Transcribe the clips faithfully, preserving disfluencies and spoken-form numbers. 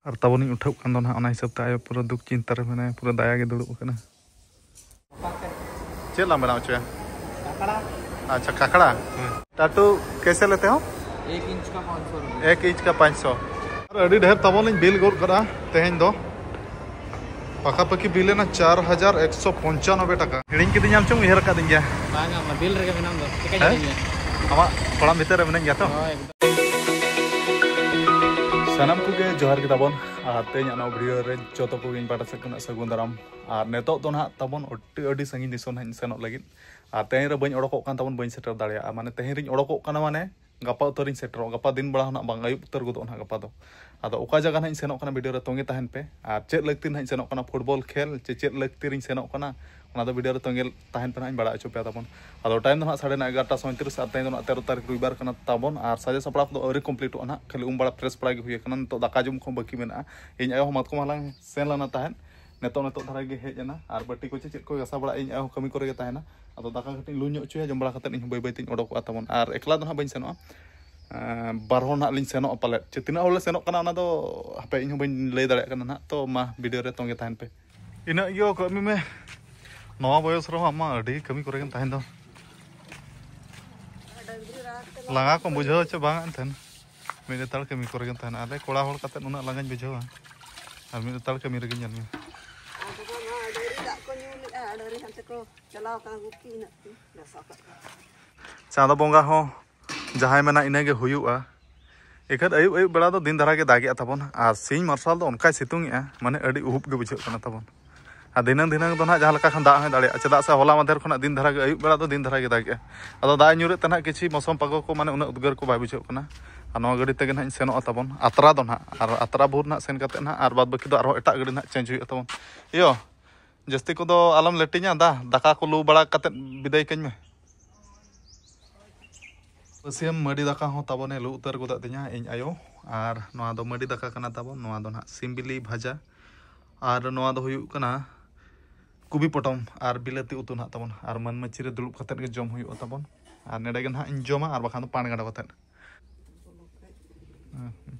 ᱟᱨ ᱛᱟᱵᱚᱱᱤᱧ ᱩᱴᱷᱟᱹᱣ ᱠᱟᱱ ᱫᱚ ᱱᱟᱦᱟᱜ, ᱚᱱᱟ ᱦᱤᱥᱟᱹᱵ ᱛᱮ ᱟᱭᱳ ᱯᱩᱨᱟᱹ ᱫᱩᱠ ᱪᱤᱱᱛᱟᱹ ᱨᱮ ᱢᱮᱱᱟᱭᱟ, ᱯᱩᱨᱟᱹ ᱫᱟᱭᱟ ᱜᱮ ᱫᱩᱲᱩᱵ ᱟᱠᱟᱱᱟ᱾ ᱪᱮᱫ ᱞᱟᱝ ᱵᱮᱱᱟᱣ ᱦᱚᱪᱚᱭᱟ? ᱠᱟᱠᱲᱟ᱾ ᱟᱪᱪᱷᱟ, ᱠᱟᱠᱲᱟ᱾ ᱴᱟᱴᱩ ᱠᱮᱥᱮ ᱞᱮᱛᱮ ᱦᱚ? ᱮᱠ ᱤᱧᱪ ᱠᱟ ᱯᱟᱸᱪ ᱥᱚ ᱨᱩᱯᱤᱭᱟ᱾ ᱮᱠ ᱤᱧᱪ ᱠᱟ ᱯᱟᱸᱪ ᱥᱚ᱾ ᱟᱨ ᱟᱹᱰᱤ ᱰᱷᱮᱨ ᱛᱟᱵᱚᱱ ᱞᱤᱧ ᱵᱤᱞ ᱜᱚᱫ ᱠᱟᱫᱟ ᱛᱮᱦᱮᱧ ᱫᱚ᱾ ᱯᱟᱠᱟ ᱯᱟᱠᱤ ᱵᱤᱞ ᱮᱱᱟ ᱪᱟᱨ ᱦᱟᱡᱟᱨ ᱮᱠᱥᱚ ᱯᱚᱧᱪᱟᱱᱚᱵᱵᱳᱭ ᱴᱟᱠᱟ᱾ ᱦᱤᱲᱤᱧ ᱠᱤᱫᱤᱧᱟᱢ ᱪᱚᱝ, ᱩᱭᱦᱟᱹᱨ ᱟᱠᱟᱫᱤᱧ ᱜᱮᱭᱟ᱾ ᱵᱟᱝᱟ, ᱚᱱᱟ ᱵᱤᱞ ᱨᱮᱜᱮ ᱢᱮᱱᱟᱢ ᱫᱚ᱾ ᱪᱮᱠᱟ ᱦᱮᱸ? ᱦᱤᱲᱤᱧᱟ? ᱟᱢᱟᱜ ᱠᱚᱲᱟᱢ ᱵᱷᱤᱛᱟᱹᱨ ᱨᱮ ᱢᱮᱱᱟᱹᱧ ᱜᱮᱭᱟ ᱛᱚ? ᱦᱳᱭ, ᱮᱠᱫᱚᱢ᱾ ᱥᱟᱱᱟᱢ ᱠᱚᱜᱮ ᱡᱚᱦᱟᱨ ᱜᱮ ᱛᱟᱵᱚᱱ᱾ ᱟᱨ ᱛᱮᱦᱮᱧᱟᱜ ᱱᱚᱣᱟ ᱵᱷᱤᱰᱤᱭᱳ ᱨᱮ ᱡᱚᱛᱚ ᱠᱚᱜᱮ ᱤᱧ ᱯᱟᱦᱴᱟ ᱥᱮᱫ ᱠᱷᱚᱱᱟᱜ ᱥᱟᱹᱜᱩᱱ ᱫᱟᱨᱟᱢ᱾ ᱟᱨ ᱱᱤᱛᱚᱜ ᱫᱚ ᱱᱟᱦᱟᱜ ᱛᱟᱵᱚᱱ ᱟᱹᱰᱤ, ᱟᱹᱰᱤ ᱥᱟᱺᱜᱤᱧ ᱫᱤᱥᱚᱢ ᱱᱟᱦᱟᱜ ᱤᱧ ᱥᱮᱱᱚᱜ ᱞᱟᱹᱜᱤᱫ᱾ ᱟᱨ ᱛᱮᱦᱮᱧ ᱨᱮ ᱵᱟᱹᱧ ᱚᱰᱚᱠᱚᱜ ᱠᱟᱱ ᱛᱟᱵᱚᱱ, ᱵᱟᱹᱧ ᱥᱮᱴᱮᱨ ᱫᱟᱲᱮᱭᱟᱜᱼᱟ᱾ ᱢᱟᱱᱮ ᱛᱮᱦᱮᱧ ᱨᱤᱧ ᱚᱰᱚᱠᱚᱜ ᱠᱟᱱᱟ, ᱢᱟᱱᱮ ᱜᱟᱯᱟ ᱩᱛᱟᱹᱨ ᱤᱧ ᱥᱮᱴᱮᱨᱚᱜᱼᱟ᱾ ᱜᱟᱯᱟ ᱫᱤᱱ ᱵᱮᱲᱟ ᱦᱚᱸ ᱱᱟᱦᱟᱜ ᱵᱟᱝ, ᱟᱹᱭᱩᱵ ᱩᱛᱟᱹᱨ ᱜᱚᱫᱚᱜᱼᱟ ᱱᱟᱦᱟᱜ ᱜᱟᱯᱟ ᱫᱚ᱾ ᱟᱫᱚ ᱚᱠᱟ ᱡᱟᱭᱜᱟ ᱱᱟᱦᱟᱜ ᱤᱧ ᱥᱮᱱᱚᱜ ᱠᱟᱱᱟ, ᱵᱷᱤᱰᱤᱭᱳ ᱨᱮ ᱛᱚᱸᱜᱮ ᱛᱟᱦᱮᱱ ᱯᱮ᱾ ᱟᱨ ᱪᱮᱫ ᱞᱟᱹᱠᱛᱤ ᱱᱟᱦᱟᱜ ᱤᱧ ᱥᱮᱱᱚᱜ ᱠᱟᱱᱟ, ᱯᱷᱩᱴᱵᱚᱞ ᱠᱷᱮᱞ ᱪᱮ ᱪᱮᱫ ᱞᱟᱹᱠᱛᱤ ᱨᱤᱧ ᱥᱮᱱᱚᱜ ᱠᱟᱱᱟ, ᱚᱱᱟ ᱫᱚ ᱵᱷᱤᱰᱤᱭᱳ ᱨᱮ ᱛᱚᱸᱜᱮ ᱛᱟᱦᱮᱱ ᱯᱮ ᱱᱟᱦᱟᱜ, ᱤᱧ ᱵᱟᱲᱟᱭ ᱦᱚᱪᱚ ᱯᱮᱭᱟ ᱛᱟᱵᱚᱱ᱾ ᱟᱫᱚ ᱴᱟᱭᱤᱢ ᱫᱚ ᱱᱟᱦᱟᱜ ᱥᱟᱲᱮ ᱱᱚᱭ, ᱮᱜᱟᱨᱚᱴᱟ ᱥᱚᱭᱛᱨᱤᱥ, ᱟᱨ ᱛᱮᱦᱮᱧ ᱫᱚ ᱱᱟᱦᱟᱜ ᱛᱮᱨᱚ ᱛᱟᱹᱨᱤᱠᱷ ᱨᱚᱵᱤᱵᱟᱨ ᱠᱟᱱᱟ ᱛᱟᱵᱚᱱ᱾ ᱟᱨ ᱥᱟᱡᱟᱣ ᱥᱟᱯᱲᱟᱣ ᱠᱚᱫᱚ ᱟᱹᱣᱨᱤ ᱠᱚᱢᱯᱞᱤᱴᱚᱜᱼᱟ ᱱᱟᱦᱟᱜ, ᱠᱷᱟᱹᱞᱤ ᱩᱢ ᱵᱟᱲᱟ ᱯᱷᱨᱮᱥ ᱵᱟᱲᱟ ᱜᱮ ᱦᱩᱭ ᱟᱠᱟᱱᱟ᱾ ᱱᱤᱛᱚᱜ ᱫᱟᱠᱟ ᱡᱚᱢ ᱠᱚᱦᱚᱸ ᱵᱟᱹᱠᱤ ᱢᱮᱱᱟᱜᱼᱟ᱾ ᱤᱧ ᱟᱭᱳ ᱦᱚᱸ ᱢᱟᱛᱠᱚᱢ ᱦᱟᱞᱟᱝ ᱥᱮᱱ ᱞᱮᱱᱟ ᱛᱟᱦᱮᱸᱫ, ᱱᱤᱛᱚᱜ, ᱱᱤᱛᱚᱜ ᱫᱷᱟᱨᱟ ᱜᱮ ᱦᱮᱡ ᱮᱱᱟ᱾ ᱟᱨ ᱵᱟᱹᱴᱤ ᱠᱚ ᱪᱮᱫ ᱪᱮᱫ ᱠᱚ ᱜᱟᱥᱟᱣ ᱵᱟᱲᱟᱭᱟ, ᱤᱧ ᱟᱭᱳ ᱦᱚᱸ ᱠᱟᱹᱢᱤ ᱠᱚᱨᱮ ᱜᱮ ᱛᱟᱦᱮᱱᱟ᱾ ᱟᱫᱚ ᱫᱟᱠᱟ ᱠᱟᱹᱴᱤᱡ ᱞᱩ ᱧᱚᱜ ᱦᱚᱪᱚᱭᱟ, ᱡᱚᱢ ᱵᱟᱲᱟ ᱠᱟᱛᱮᱫ ᱤᱧ ᱦᱚᱸ ᱵᱟᱹᱭ ᱵᱟᱹᱭ ᱛᱤᱧ ᱚᱰᱚᱠᱚᱜᱼᱟ ᱛᱟᱵᱚᱱ᱾ ᱟᱨ ᱮᱠᱞᱟ ᱫᱚ ᱱᱟᱦᱟᱜ ᱵᱟᱹᱧ ᱥᱮᱱᱚᱜᱼᱟ, ᱮᱸ, ᱵᱟᱨ ᱦᱚᱲ ᱱᱟᱦᱟᱜ ᱞᱤᱧ ᱥᱮᱱᱚᱜᱼᱟ ᱯᱟᱞᱮᱫ᱾ ᱪᱮ ᱛᱤᱱᱟᱹᱜ ᱦᱚᱲ ᱞᱮ ᱥᱮᱱᱚᱜ ᱠᱟᱱᱟ, ᱚᱱᱟ ᱫᱚ ᱦᱟᱯᱮ ᱤᱧ ᱦᱚᱸ ᱵᱟᱹᱧ ᱞᱟᱹᱭ ᱫᱟᱲᱮᱭᱟᱜ ᱠᱟᱱᱟ ᱱᱟᱦᱟᱜ᱾ ᱛᱚ ᱢᱟ, ᱵᱷᱤᱰᱤᱭᱳ ᱨᱮ ᱛᱚᱸᱜᱮ ᱛᱟᱦᱮᱱ ᱯᱮ᱾ ᱤᱱᱟᱹᱜ ᱜᱮ ᱠᱟᱹᱢᱤ ᱢᱮ᱾ ᱱᱚᱣᱟ ᱵᱚᱭᱚᱥ ᱨᱮᱦᱚᱸ ᱟᱢ ᱢᱟ ᱟᱹᱰᱤ ᱠᱟᱹᱢᱤ ᱠᱚᱨᱮ ᱜᱮᱢ ᱛᱟᱦᱮᱱ ᱫᱚ᱾ ᱞᱟᱸᱜᱟ ᱠᱚᱢ ᱵᱩᱡᱷᱟᱹᱣᱟ ᱪᱮ ᱵᱟᱝ ᱮᱱᱛᱮ? ᱢᱤᱫ ᱞᱮᱛᱟᱲ ᱠᱟᱹᱢᱤ ᱠᱚᱨᱮ ᱜᱮᱢ ᱛᱟᱦᱮᱱᱟ᱾ ᱟᱞᱮ ᱠᱚᱲᱟ ᱦᱚᱲ ᱠᱟᱛᱮᱫ ᱩᱱᱟᱹᱜ ᱞᱟᱸᱜᱟᱧ ᱵᱩᱡᱷᱟᱹᱣᱟ? ᱟᱨ ᱢᱤᱫ ᱞᱮᱛᱟᱲ ᱠᱟᱹᱢᱤ ᱨᱮᱜᱮ ᱧᱮᱞ ᱢᱮ᱾ ᱟᱫᱚ ᱵᱟᱝᱟ, ᱰᱟᱹᱝᱨᱤ ᱫᱟᱜ ᱠᱚ ᱧᱩ ᱞᱮᱫᱼᱟ, ᱰᱟᱹᱝᱨᱤ ᱦᱟᱱᱛᱮ ᱠᱚ ᱪᱟᱞᱟᱣ ᱠᱟᱱᱟ ᱜᱩᱯᱤ, ᱤᱱᱟᱹᱜ ᱠᱤᱱ ᱜᱷᱟᱥᱟᱣ ᱠᱟᱜ ᱠᱚᱣᱟ᱾ ᱪᱟᱸᱫᱚ ᱵᱚᱸᱜᱟ ᱦᱚᱸ ᱡᱟᱦᱟᱸᱭ ᱢᱮᱱᱟ ᱤᱱᱟᱹᱜᱮ ᱦᱩᱭᱩᱜᱼᱟ᱾ ᱮᱠᱷᱟᱱ ᱟᱹᱭᱩᱵ, ᱟᱹᱭᱩᱵ ᱵᱮᱲᱟ ᱫᱚ ᱫᱤᱱ ᱫᱷᱟᱨᱟ ᱜᱮ ᱫᱟᱜᱮᱜᱼᱟ ᱛᱟᱵᱚᱱ, ᱟᱨ ᱥᱤᱧ ᱢᱟᱨᱥᱟᱞ ᱫᱚ ᱚᱱᱠᱟᱭ ᱥᱤᱛᱩᱝ ᱮᱜᱼᱟ, ᱢᱟᱱᱮ ᱟᱹᱰᱤ ᱩᱦᱩᱵ ᱜᱮ ᱵᱩᱡᱷᱟᱹᱜ ᱠᱟᱱᱟ ᱛᱟᱵᱚᱱ᱾ ᱟᱨ ᱫᱷᱤᱱᱟᱹᱝ ᱫᱷᱤᱱᱟᱹᱝ ᱫᱚ ᱱᱟᱦᱟᱜ ᱡᱟᱦᱟᱸ ᱞᱮᱠᱟ ᱠᱷᱟᱱ ᱫᱟᱜ ᱦᱚᱸᱭ ᱫᱟᱲᱮᱭᱟᱜᱼᱟ, ᱪᱮᱫᱟᱜ ᱥᱮ ᱦᱚᱞᱟ ᱢᱟᱫᱷᱮᱨ ᱠᱷᱚᱱᱟᱜ ᱫᱤᱱ ᱫᱷᱟᱨᱟ ᱜᱮ, ᱟᱹᱭᱩᱵ ᱵᱮᱲᱟ ᱫᱚ ᱫᱤᱱ ᱫᱷᱟᱨᱟ ᱜᱮ ᱫᱟᱜᱮᱜᱼᱟ᱾ ᱟᱫᱚ ᱫᱟᱜ ᱮ ᱧᱩᱨᱮᱫ ᱛᱮ ᱱᱟᱦᱟᱜ ᱠᱤᱪᱷᱤ ᱢᱳᱥᱚᱢ ᱯᱟᱜᱚ ᱠᱚ, ᱢᱟᱱᱮ ᱩᱱᱟᱹᱜ ᱩᱫᱽᱜᱟᱹᱨ ᱠᱚ ᱵᱟᱭ ᱵᱩᱡᱷᱟᱹᱜ ᱠᱟᱱᱟ᱾ ᱟᱨ ᱱᱚᱣᱟ ᱜᱟᱹᱰᱤ ᱛᱮᱜᱮ ᱱᱟᱦᱟᱜ ᱤᱧ ᱥᱮᱱᱚᱜᱼᱟ ᱛᱟᱵᱚᱱ ᱟᱛᱨᱟ ᱫᱚ ᱱᱟᱦᱟᱜ, ᱟᱨ ᱟᱛᱨᱟ ᱵᱷᱳᱨ ᱱᱟᱦᱟᱜ ᱥᱮᱱ ᱠᱟᱛᱮᱫ ᱱᱟᱦᱟᱜ ᱟᱨ ᱵᱟᱫᱽ ᱵᱟᱹᱠᱤ ᱫᱚ ᱟᱨᱦᱚᱸ ᱮᱴᱟᱜ ᱜᱟᱹᱰᱤ ᱱᱟᱦᱟᱜ ᱪᱮᱧᱡᱽ ᱦᱩᱭᱩᱜᱼᱟ ᱛᱟᱵᱚᱱ᱾ ᱤᱭᱳ, ᱡᱟᱹᱥᱛᱤ ᱠᱚᱫᱚ ᱟᱞᱚᱢ ᱞᱮᱴᱤᱧᱟ, ᱫᱟ, ᱫᱟᱠᱟ ᱠᱚ ᱞᱩ ᱵᱟᱲᱟ ᱠᱟᱛᱮᱫ ᱵᱤᱫᱟᱹᱭ ᱠᱟᱹᱧ ᱢᱮ᱾ ᱵᱟᱹᱥᱭᱟᱹᱢ ᱢᱟᱹᱰᱤ ᱫᱟᱠᱟ ᱦᱚᱸ ᱛᱟᱵᱚᱱᱮ ᱞᱩ ᱩᱛᱟᱹᱨ ᱜᱚᱫᱟᱜ ᱛᱤᱧᱟ ᱤᱧ ᱟᱭᱳ᱾ ᱟᱨ ᱱᱚᱣᱟ ᱫᱚ ᱢᱟᱹᱰᱤ ᱫᱟᱠᱟ ᱠᱟᱱᱟ ᱛᱟᱵᱚᱱ, ᱱᱚᱣᱟ ᱫᱚ ᱱᱟᱦᱟᱜ ᱥᱤᱢ ᱵᱤᱞᱤ ᱵᱷᱟᱡᱟ, ᱟᱨ ᱱᱚᱣᱟ ᱫᱚ ᱦᱩᱭᱩᱜ ᱠᱟᱱᱟ ᱠᱚᱵᱤ ᱯᱚᱴᱚᱢ ᱟᱨ ᱵᱤᱞᱟᱹᱛᱤ ᱩᱛᱩ ᱱᱟᱦᱟᱜ ᱛᱟᱵᱚᱱ᱾ ᱟᱨ ᱢᱟᱹᱱ ᱢᱟᱹᱪᱤ ᱨᱮ ᱫᱩᱲᱩᱵ ᱠᱟᱛᱮᱫ ᱜᱮ ᱡᱚᱢ ᱦᱩᱭᱩᱜᱼᱟ ᱛᱟᱵᱚᱱ᱾ ᱟᱨ ᱱᱚᱰᱮ ᱜᱮ ᱱᱟᱦᱟᱜ ᱤᱧ ᱡᱚᱢᱟ, ᱟᱨ ᱵᱟᱠᱷᱟᱱ ᱫᱚ ᱯᱟᱱ ᱜᱟᱸᱰᱚ ᱠᱟᱛᱮᱫ᱾ ᱦᱮᱸ, ᱦᱮᱸ᱾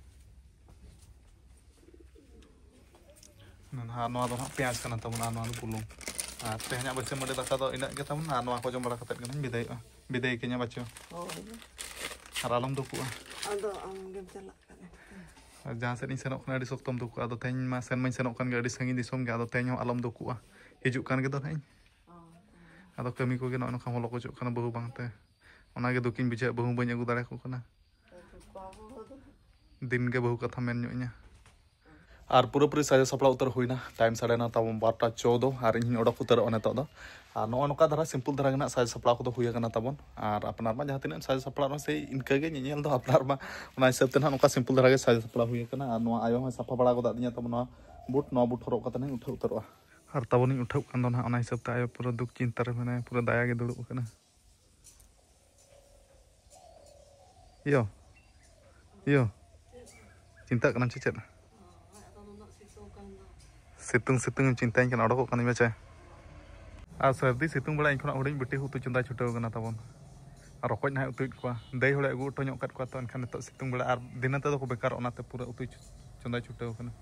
ᱟᱨ ᱱᱚᱣᱟ ᱫᱚ ᱦᱟᱸᱜ ᱯᱮᱸᱭᱟᱡᱽ ᱠᱟᱱᱟ ᱛᱟᱵᱚᱱ, ᱟᱨ ᱱᱚᱣᱟ ᱫᱚ ᱵᱩᱞᱩᱝ᱾ ᱟᱨ ᱛᱮᱦᱮᱧᱟᱜ ᱵᱟᱹᱥᱭᱟᱹᱢ ᱵᱟᱹᱴᱤ ᱫᱟᱠᱟ ᱫᱚ ᱤᱱᱟᱹᱜ ᱜᱮ ᱛᱟᱵᱚᱱ, ᱟᱨ ᱱᱚᱣᱟ ᱠᱚ ᱡᱚᱢ ᱵᱟᱲᱟ ᱠᱟᱛᱮᱫ ᱜᱮ ᱱᱟᱦᱟᱧ ᱵᱤᱫᱟᱹᱭᱚᱜᱼᱟ, ᱵᱤᱫᱟᱹᱭ ᱠᱟᱹᱧᱟ ᱵᱟᱪᱚ᱾ ᱦᱳᱭ᱾ ᱟᱨ ᱟᱞᱚᱢ ᱫᱩᱠᱩᱜᱼᱟ᱾ ᱟᱫᱚ ᱟᱢ ᱜᱮᱢ ᱪᱟᱞᱟᱜ ᱠᱟᱱᱟ᱾ ᱟᱨ ᱡᱟᱦᱟᱸ ᱥᱮᱫ ᱤᱧ ᱥᱮᱱᱚᱜ ᱠᱟᱱᱟ, ᱟᱹᱰᱤ ᱥᱚᱠᱛᱚᱢ ᱫᱩᱠᱩᱜᱼᱟ᱾ ᱟᱫᱚ ᱛᱮᱦᱮᱧ ᱢᱟ ᱥᱮᱱ ᱢᱟᱧ ᱥᱮᱱᱚᱜ ᱠᱟᱱ ᱜᱮ, ᱟᱹᱰᱤ ᱥᱟᱺᱜᱤᱧ ᱫᱤᱥᱚᱢ ᱜᱮ᱾ ᱟᱫᱚ ᱛᱮᱦᱮᱧ ᱦᱚᱸ ᱟᱞᱚᱢ ᱫᱩᱠᱩᱜᱼᱟ, ᱦᱤᱡᱩᱜ ᱠᱟᱱ ᱜᱮᱫᱚ ᱱᱟᱦᱟᱜ ᱤᱧ᱾ ᱚ, ᱚ᱾ ᱟᱫᱚ ᱠᱟᱹᱢᱤ ᱠᱚᱜᱮ ᱱᱚᱜᱼᱚ ᱱᱚᱝᱠᱟ ᱦᱚᱞᱚ ᱠᱚᱪᱚᱜ ᱠᱟᱱᱟ ᱵᱟᱹᱦᱩ ᱵᱟᱝᱛᱮ, ᱚᱱᱟᱜᱮ ᱫᱩᱠᱤᱧ ᱵᱩᱡᱷᱟᱹᱣᱮᱫ, ᱵᱟᱹᱦᱩ ᱵᱟᱹᱧ ᱟᱹᱜᱩ ᱫᱟᱲᱮᱭᱟᱠᱚ ᱠᱟᱱᱟ᱾ ᱫᱤᱱ ᱜᱮ ᱵᱟᱹᱦᱩ ᱠᱟᱛᱷᱟ ᱢᱮᱱ ᱧᱚᱜ ᱤᱧᱟ᱾ ᱟᱨ ᱯᱩᱨᱟᱹᱯᱩᱨᱤ ᱥᱟᱡᱟᱣ ᱥᱟᱯᱲᱟᱣ ᱩᱛᱟᱹᱨ ᱦᱩᱭᱱᱟ᱾ ᱴᱟᱭᱤᱢ ᱥᱟᱰᱮᱱᱟ ᱛᱟᱵᱚᱱ ᱵᱟᱨᱚᱴᱟ ᱪᱚᱣᱫᱚ, ᱟᱨ ᱤᱧ ᱦᱚᱧ ᱚᱰᱚᱠ ᱩᱛᱟᱹᱨᱚᱜᱼᱟ ᱱᱤᱛᱚᱜ ᱫᱚ᱾ ᱟᱨ ᱱᱚᱜᱼᱚ ᱱᱚᱝᱠᱟ ᱫᱷᱟᱨᱟ ᱥᱤᱢᱯᱚᱞ ᱫᱷᱟᱨᱟ ᱜᱮ ᱱᱟᱜ ᱥᱟᱡᱟᱣ ᱥᱟᱯᱲᱟᱣ ᱠᱚᱫᱚ ᱦᱩᱭ ᱟᱠᱟᱱᱟ ᱛᱟᱵᱚᱱ᱾ ᱟᱨ ᱟᱯᱱᱟᱨ ᱢᱟ ᱡᱟᱦᱟᱸ ᱛᱤᱱᱟᱹᱜ ᱮᱢ ᱥᱟᱡᱟᱣ ᱥᱟᱯᱲᱟᱣ ᱨᱮᱦᱚᱸ ᱥᱮᱭ ᱤᱱᱠᱟᱹ ᱜᱮ ᱧᱮᱧᱮᱞ ᱫᱚ, ᱟᱯᱱᱟᱨ ᱢᱟ ᱚᱱᱟ ᱦᱤᱥᱟᱹᱵ ᱛᱮ ᱱᱟᱜ ᱱᱚᱝᱠᱟ ᱥᱤᱢᱯᱚᱞ ᱫᱷᱟᱨᱟ ᱜᱮ ᱥᱟᱡᱟᱣ ᱥᱟᱯᱲᱟᱣ ᱦᱩᱭ ᱟᱠᱟᱱᱟ᱾ ᱟᱨ ᱱᱚᱣᱟ ᱟᱭᱳ ᱦᱚᱸᱭ ᱥᱟᱯᱷᱟ ᱵᱟᱲᱟ ᱜᱚᱫᱟᱜ ᱫᱤᱧᱟ ᱛᱟᱵᱚᱱ ᱱᱚᱣᱟ ᱵᱩᱴ, ᱱᱚᱣᱟ ᱵᱩᱴ ᱦᱚᱨᱚᱜ ᱠᱟᱛᱮ ᱱᱟᱜ ᱤᱧ ᱩᱴᱷᱟᱹᱣ ᱩᱛᱟᱹᱨᱚᱜᱼᱟ᱾ ᱟᱨ ᱛᱟᱵᱚᱱᱤᱧ ᱩᱴᱷᱟᱹᱣ ᱠᱟᱱ ᱫᱚ ᱱᱟᱜ ᱚᱱᱟ ᱦᱤᱥᱟᱹᱵ ᱛᱮ ᱟᱭᱳ ᱯᱩᱨᱟᱹ ᱫᱩᱠ ᱪᱤᱱᱛᱟ ᱨᱮ ᱢᱮᱱᱟᱭᱟ, ᱯᱩᱨᱟᱹ ᱫᱟᱭᱟ ᱜᱮ ᱫᱩᱲᱩᱵ ᱟᱠᱟᱱᱟ᱾ ᱤᱭᱳ, ᱤᱭᱳ, ᱪᱤᱱᱛᱟᱹᱜ ᱠᱟᱱᱟᱢ ᱥᱮ ᱪᱮᱫ? ᱥᱤᱛᱩᱝ ᱥᱤᱛᱩᱝ ᱮᱢ ᱪᱤᱱᱛᱟᱹᱧ ᱠᱟᱱᱟ, ᱚᱰᱚᱠᱚᱜ ᱠᱟᱹᱱᱟᱹᱧ ᱵᱟᱪᱮ᱾ ᱟᱨ ᱥᱟᱹᱨᱫᱤ ᱥᱤᱛᱩᱝ ᱵᱮᱲᱟ ᱤᱧ ᱠᱷᱚᱱᱟᱜ ᱦᱩᱰᱤᱧ ᱵᱤᱴᱤ ᱦᱚᱸ ᱩᱛᱩ ᱪᱚᱸᱫᱟᱭ ᱪᱷᱩᱴᱟᱹᱣ ᱠᱟᱱᱟ ᱛᱟᱵᱚᱱ᱾ ᱟᱨ ᱨᱚᱠᱚᱡ ᱱᱟᱦᱟᱜ ᱩᱛᱩᱭᱮᱫ ᱠᱚᱣᱟ, ᱫᱟᱹᱭ ᱦᱚᱲᱮ ᱟᱹᱜᱩ ᱦᱚᱴᱚ ᱧᱚᱜ ᱠᱟᱫ ᱠᱚᱣᱟ, ᱛᱚ ᱮᱱᱠᱷᱟᱱ ᱱᱤᱛᱚᱜ ᱥᱤᱛᱩᱝ ᱵᱮᱲᱟ ᱟᱨ ᱫᱤᱱᱟᱹ ᱛᱮᱫᱚ ᱠᱚ ᱵᱮᱠᱟᱨᱚᱜᱼᱟ, ᱚᱱᱟᱛᱮ ᱯᱩᱨᱟᱹ ᱩᱛᱩᱭ ᱪᱚᱸᱫᱟᱭ ᱪᱷᱩᱴᱟᱹᱣ ᱠᱟᱱᱟ᱾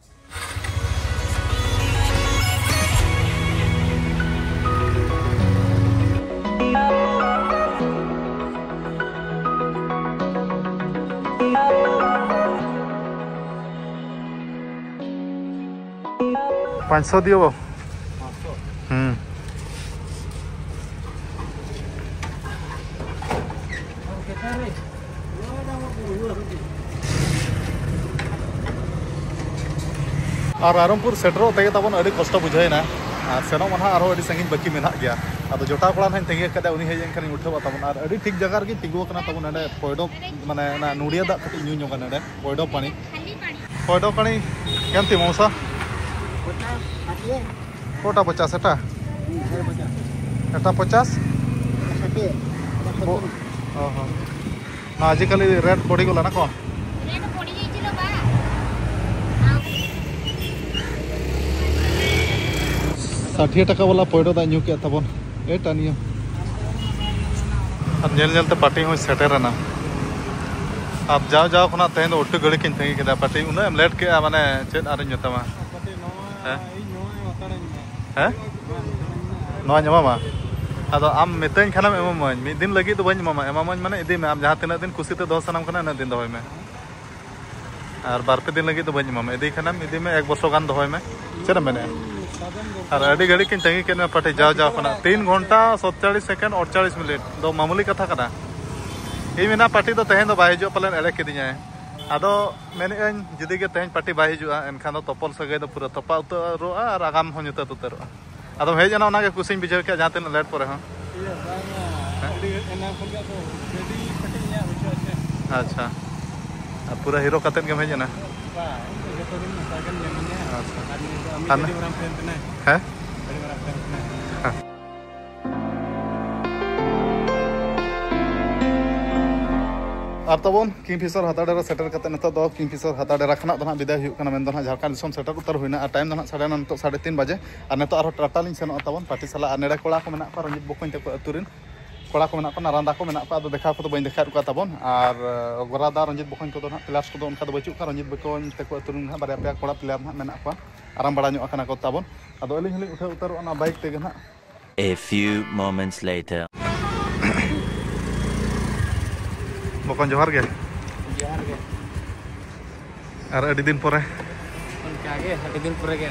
ᱯᱟᱸᱪᱥᱚ ᱫᱤᱭᱳ ᱵᱚ᱾ ᱦᱩᱸ᱾ ᱟᱨ ᱨᱟᱭᱨᱚᱝᱯᱩᱨ ᱥᱮᱴᱮᱨᱚᱜ ᱛᱮᱜᱮ ᱛᱟᱵᱚᱱ ᱟᱹᱰᱤ ᱠᱚᱥᱴᱚ ᱵᱩᱡᱷᱟᱹᱣᱮᱱᱟ᱾ ᱟᱨ ᱥᱮᱱᱚᱜ ᱢᱟ ᱱᱟᱦᱟᱜ ᱟᱨᱦᱚᱸ ᱟᱹᱰᱤ ᱥᱟᱺᱜᱤᱧ ᱵᱟᱹᱠᱤ ᱢᱮᱱᱟᱜ ᱜᱮᱭᱟ᱾ ᱟᱫᱚ ᱡᱚᱴᱟᱣ ᱠᱚᱲᱟ ᱱᱟᱦᱟᱜ ᱤᱧ ᱛᱟᱺᱜᱤ ᱟᱠᱟᱫᱮᱭᱟ, ᱩᱱᱤ ᱦᱮᱡ ᱞᱮᱱᱠᱷᱟᱱᱤᱧ ᱩᱴᱷᱟᱹᱣᱟ ᱛᱟᱵᱚᱱ᱾ ᱟᱨ ᱟᱹᱰᱤ ᱴᱷᱤᱠ ᱡᱟᱭᱜᱟ ᱨᱮᱜᱮ ᱛᱤᱸᱜᱩ ᱟᱠᱟᱱᱟ ᱛᱟᱵᱚᱱ ᱱᱚᱰᱮ ᱯᱚᱭᱰᱚ, ᱢᱟᱱᱮ ᱚᱱᱟ ᱱᱚᱰᱤᱭᱟ ᱫᱟᱜ ᱠᱟᱹᱴᱤᱡ ᱧᱩ ᱧᱚᱜᱟ ᱱᱚᱰᱮ ᱯᱚᱭᱰᱚ ᱯᱟᱹᱱᱤ᱾ ᱯᱚᱭᱰᱚ ᱯᱟᱹᱱᱤ ᱠᱮᱢᱛᱤ ᱢᱚᱣᱥᱟ? ᱠᱚᱴᱟ ᱯᱚᱪᱟᱥ ᱮᱴᱟ? ᱮᱴᱟ ᱯᱚᱪᱟᱥ? ᱚ ᱦᱚᱸ᱾ ᱱᱚᱣᱟ ᱟᱡᱤᱠᱟᱞᱤ ᱨᱮᱴ ᱵᱚᱰᱤ ᱜᱚᱞᱟ ᱱᱟ ᱠᱚ? ᱨᱮᱴ ᱵᱚᱰᱤ ᱦᱤᱡᱩᱜ ᱵᱟ᱾ ᱥᱟᱴᱷᱤᱭᱟ ᱴᱟᱠᱟ ᱵᱟᱞᱟ ᱯᱚᱭᱰᱚ ᱫᱟᱜ ᱧᱩ ᱠᱮᱫ ᱛᱟᱵᱚᱱ᱾ ᱮᱴᱟ ᱱᱤᱭᱟᱹ᱾ ᱟᱨ ᱧᱮᱞ ᱧᱮᱞ ᱛᱮ ᱯᱟᱴᱤ ᱦᱚᱸᱭ ᱥᱮᱴᱮᱨᱮᱱᱟ᱾ ᱟᱨ ᱡᱟᱣ ᱡᱟᱣ ᱠᱷᱚᱱᱟᱜ ᱛᱮᱦᱮᱧ ᱫᱚ ᱟᱹᱰᱤ ᱜᱷᱟᱹᱲᱤᱡ ᱤᱧ ᱛᱟᱺᱜᱤ ᱠᱮᱫᱟ ᱯᱟᱴᱤ, ᱩᱱᱟᱹᱜ ᱮᱢ ᱞᱮᱴ ᱠᱮᱫᱼᱟ, ᱢᱟᱱᱮ ᱪᱮᱫ ᱟᱨᱤᱧ ᱢᱮᱛᱟᱢᱟ᱾ ᱦᱮᱸ? ᱦᱮᱸ? ᱱᱚᱣᱟᱧ ᱮᱢᱟᱢᱟ? ᱟᱫᱚ ᱟᱢ ᱢᱤᱛᱟᱹᱧ ᱠᱷᱟᱱᱮᱢ ᱮᱢᱟᱢᱟᱹᱧ, ᱢᱤᱫ ᱫᱤᱱ ᱞᱟᱹᱜᱤᱫ ᱫᱚ ᱵᱟᱹᱧ ᱮᱢᱟᱢᱟ᱾ ᱮᱢᱟᱢᱟᱹᱧ ᱢᱟᱱᱮ ᱤᱫᱤ ᱢᱮ, ᱟᱢ ᱡᱟᱦᱟᱸ ᱛᱤᱱᱟᱹᱜ ᱫᱤᱱ ᱠᱩᱥᱤᱛᱮ ᱫᱚᱦᱚ ᱥᱟᱱᱟᱢ ᱠᱟᱱᱟ ᱩᱱᱟᱹᱜ ᱫᱤᱱ ᱫᱚᱦᱚᱭ ᱢᱮ᱾ ᱟᱨ ᱵᱟᱨ ᱯᱮ ᱫᱤᱱ ᱞᱟᱹᱜᱤᱫ ᱫᱚ ᱵᱟᱹᱧ ᱮᱢᱟᱢᱟ, ᱤᱫᱤ ᱠᱷᱟᱱᱮᱢ ᱤᱫᱤ ᱢᱮ, ᱮᱠ ᱵᱚᱪᱷᱚᱨ ᱜᱟᱱ ᱫᱚᱦᱚᱭ ᱢᱮ᱾ ᱪᱮᱫ ᱮᱢ ᱢᱮᱱᱮᱫᱼᱟ? ᱟᱨ ᱟᱹᱰᱤ ᱜᱷᱟᱹᱲᱤᱡ ᱤᱧ ᱛᱟᱺᱜᱤ ᱠᱮᱫ ᱢᱮᱭᱟ ᱯᱟᱴᱤ, ᱡᱟᱣ ᱡᱟᱣ ᱠᱷᱚᱱᱟᱜ ᱛᱤᱱ ᱜᱷᱚᱱᱴᱟ ᱥᱚᱛᱪᱟᱲᱤᱥ ᱥᱮᱠᱮᱱᱰ ᱟᱴᱪᱟᱲᱤᱥ ᱢᱤᱱᱤᱴ ᱫᱚ ᱢᱟᱢᱩᱞᱤ ᱠᱟᱛᱷᱟ ᱠᱟᱱᱟ᱾ ᱤᱧ ᱢᱮᱱᱟ ᱯᱟᱴᱤ ᱫᱚ ᱛᱮᱦᱮᱧ ᱫᱚ ᱵᱟᱭ ᱦᱤᱡᱩᱜᱼᱟ, ᱯᱟᱞᱮᱱ ᱮᱲᱮ ᱠᱤᱫᱤᱧᱟᱭ᱾ ᱟᱫᱚ ᱢᱮᱱᱮᱫ ᱟᱹᱧ ᱡᱩᱫᱤ ᱜᱮ ᱛᱮᱦᱮᱧ ᱯᱟᱴᱤ ᱵᱟᱭ ᱦᱤᱡᱩᱜᱼᱟ, ᱮᱱᱠᱷᱟᱱ ᱫᱚ ᱛᱚᱯᱚᱞ ᱥᱟᱹᱜᱟᱹᱭ ᱫᱚ ᱯᱩᱨᱟᱹ ᱛᱚᱯᱟᱜ ᱩᱛᱟᱹᱨᱚᱜᱼᱟ ᱟᱨ ᱟᱜᱟᱢ ᱦᱚᱸ ᱧᱩᱛᱟᱹᱛ ᱩᱛᱟᱹᱨᱚᱜᱼᱟ᱾ ᱟᱫᱚᱢ ᱦᱮᱡ ᱮᱱᱟ, ᱚᱱᱟᱜᱮ ᱠᱩᱥᱤᱧ ᱵᱩᱡᱷᱟᱹᱣ ᱠᱮᱫᱼᱟ, ᱡᱟᱦᱟᱸ ᱛᱤᱱᱟᱹᱜ ᱞᱮᱴ ᱯᱚᱨᱮ ᱦᱚᱸ᱾ ᱤᱭᱟᱹ, ᱵᱟᱝᱟ, ᱦᱮᱸ? ᱟᱹᱰᱤ ᱮᱱᱟᱝ ᱠᱷᱚᱱ ᱜᱮ ᱟᱫᱚ ᱜᱟᱹᱰᱤ ᱠᱟᱹᱴᱤᱡ ᱤᱧᱟᱹᱜ ᱵᱩᱡᱷᱟᱹᱣ ᱪᱮ᱾ ᱟᱪᱪᱷᱟ᱾ ᱟᱨ ᱯᱩᱨᱟᱹ ᱦᱤᱨᱳ ᱠᱟᱛᱮᱫ ᱜᱮᱢ ᱦᱮᱡ ᱮᱱᱟ? ᱵᱟᱝ, ᱡᱚᱛᱚ ᱫᱤᱱ ᱱᱚᱝᱠᱟ ᱜᱮᱢ ᱧᱮᱞᱤᱧᱟ᱾ ᱟᱪᱪᱷᱟ᱾ ᱟᱨ ᱱᱩᱭ ᱫᱚ ᱟᱢ ᱟᱨ ᱟᱹᱰᱤ ᱢᱟᱨᱟᱝ ᱯᱷᱮᱱ ᱠᱟᱱᱟᱭ᱾ ᱦᱮᱸ? ᱟᱹᱰᱤ ᱢᱟᱨᱟᱝ ᱯᱷᱮᱱ ᱠᱟᱱᱟᱭ᱾ ᱦᱮᱸ᱾ ᱟᱨ ᱛᱟᱵᱚᱱ ᱠᱤᱝᱯᱷᱤᱥᱟᱨ ᱦᱟᱛᱟᱰᱮᱨᱟ ᱥᱮᱴᱮᱨ ᱠᱟᱛᱮ ᱱᱤᱛᱚᱜ ᱫᱚ ᱠᱤᱝᱯᱷᱤᱥᱟᱨ ᱦᱟᱛᱟᱰᱮᱨᱟ ᱠᱷᱚᱱᱟᱜ ᱫᱚ ᱱᱟᱦᱟᱜ ᱵᱤᱫᱟᱹᱭ ᱦᱩᱭᱩᱜ ᱠᱟᱱᱟ, ᱢᱮᱱᱫᱚ ᱱᱟᱦᱟᱜ ᱡᱷᱟᱲᱠᱷᱚᱸᱰ ᱫᱤᱥᱚᱢ ᱥᱮᱴᱮᱨ ᱩᱛᱟᱹᱨ ᱦᱩᱭᱱᱟ᱾ ᱟᱨ ᱴᱟᱭᱤᱢ ᱫᱚ ᱱᱟᱦᱟᱜ ᱥᱟᱲᱮ ᱱᱚ, ᱱᱤᱛᱚᱜ ᱥᱟᱲᱮ ᱛᱤᱱ ᱵᱟᱡᱮ᱾ ᱟᱨ ᱱᱤᱛᱚᱜ ᱟᱨᱦᱚᱸ ᱴᱟᱴᱟ ᱞᱤᱧ ᱥᱮᱱᱚᱜᱼᱟ ᱛᱟᱵᱚᱱ ᱯᱟᱴᱤᱥᱟᱞᱟ᱾ ᱟᱨ ᱱᱮᱰᱮ ᱠᱚᱲᱟ ᱠᱚ ᱢᱮᱱᱟᱜ ᱠᱚᱣᱟ, ᱨᱚᱧᱡᱤᱛ ᱵᱚᱠᱚᱧ ᱛᱟᱠᱚ ᱟᱹᱛᱩ ᱨᱮᱱ ᱠᱚᱲᱟ ᱠᱚ ᱢᱮᱱᱟᱜ ᱠᱚᱣᱟ, ᱱᱟᱨᱟᱱᱫᱟ ᱠᱚ ᱢᱮᱱᱟᱜ ᱠᱚᱣᱟ, ᱟᱫᱚ ᱫᱮᱠᱷᱟᱣ ᱠᱚᱫᱚ ᱵᱟᱹᱧ ᱫᱮᱠᱷᱟᱣᱮᱫ ᱠᱚᱣᱟ ᱛᱟᱵᱚᱱ᱾ ᱟᱨ ᱜᱚᱨᱟ ᱫᱟ ᱨᱚᱧᱡᱤᱛ ᱵᱚᱠᱚᱧ ᱠᱚᱫᱚ ᱱᱟᱦᱟᱜ ᱯᱞᱮᱭᱟᱨᱥ ᱠᱚᱫᱚ ᱚᱱᱠᱟ ᱫᱚ ᱵᱟᱹᱪᱩᱜ ᱠᱚᱣᱟ᱾ ᱨᱚᱧᱡᱤᱛ ᱵᱚᱠᱚᱧ ᱛᱟᱠᱚ ᱟᱹᱛᱩ ᱨᱮᱱ ᱱᱟᱦᱟᱜ ᱵᱟᱨᱭᱟ ᱯᱮᱭᱟ ᱠᱚᱲᱟ ᱯᱞᱮᱭᱟᱨ ᱱᱟᱦᱟᱜ ᱢᱮᱱᱟᱜ ᱠᱚᱣᱟ, ᱟᱨᱟᱢ ᱵᱟᱲᱟ ᱧᱚᱜ ᱟᱠᱟᱱᱟ ᱠᱚ ᱛᱟᱵᱚᱱ᱾ ᱟᱫᱚ ᱟᱹᱞᱤᱧ ᱦᱚᱸᱞᱤᱧ ᱩᱴᱷᱟᱹᱣ ᱩᱛᱟᱹᱨᱚᱜᱼᱟ ᱚᱱᱟ ᱵᱟᱭᱤᱠ ᱛᱮᱜᱮ ᱱᱟᱦᱟᱜ᱾ A few moments later. ᱵᱚᱠᱚᱧ ᱡᱚᱦᱟᱨ ᱜᱮ᱾ ᱡᱚᱦᱟᱨ ᱜᱮ᱾ ᱟᱨ ᱟᱹᱰᱤ ᱫᱤᱱ ᱯᱚᱨᱮ᱾ ᱚᱱᱠᱟ ᱜᱮ, ᱟᱹᱰᱤ ᱫᱤᱱ ᱯᱚᱨᱮ ᱜᱮ᱾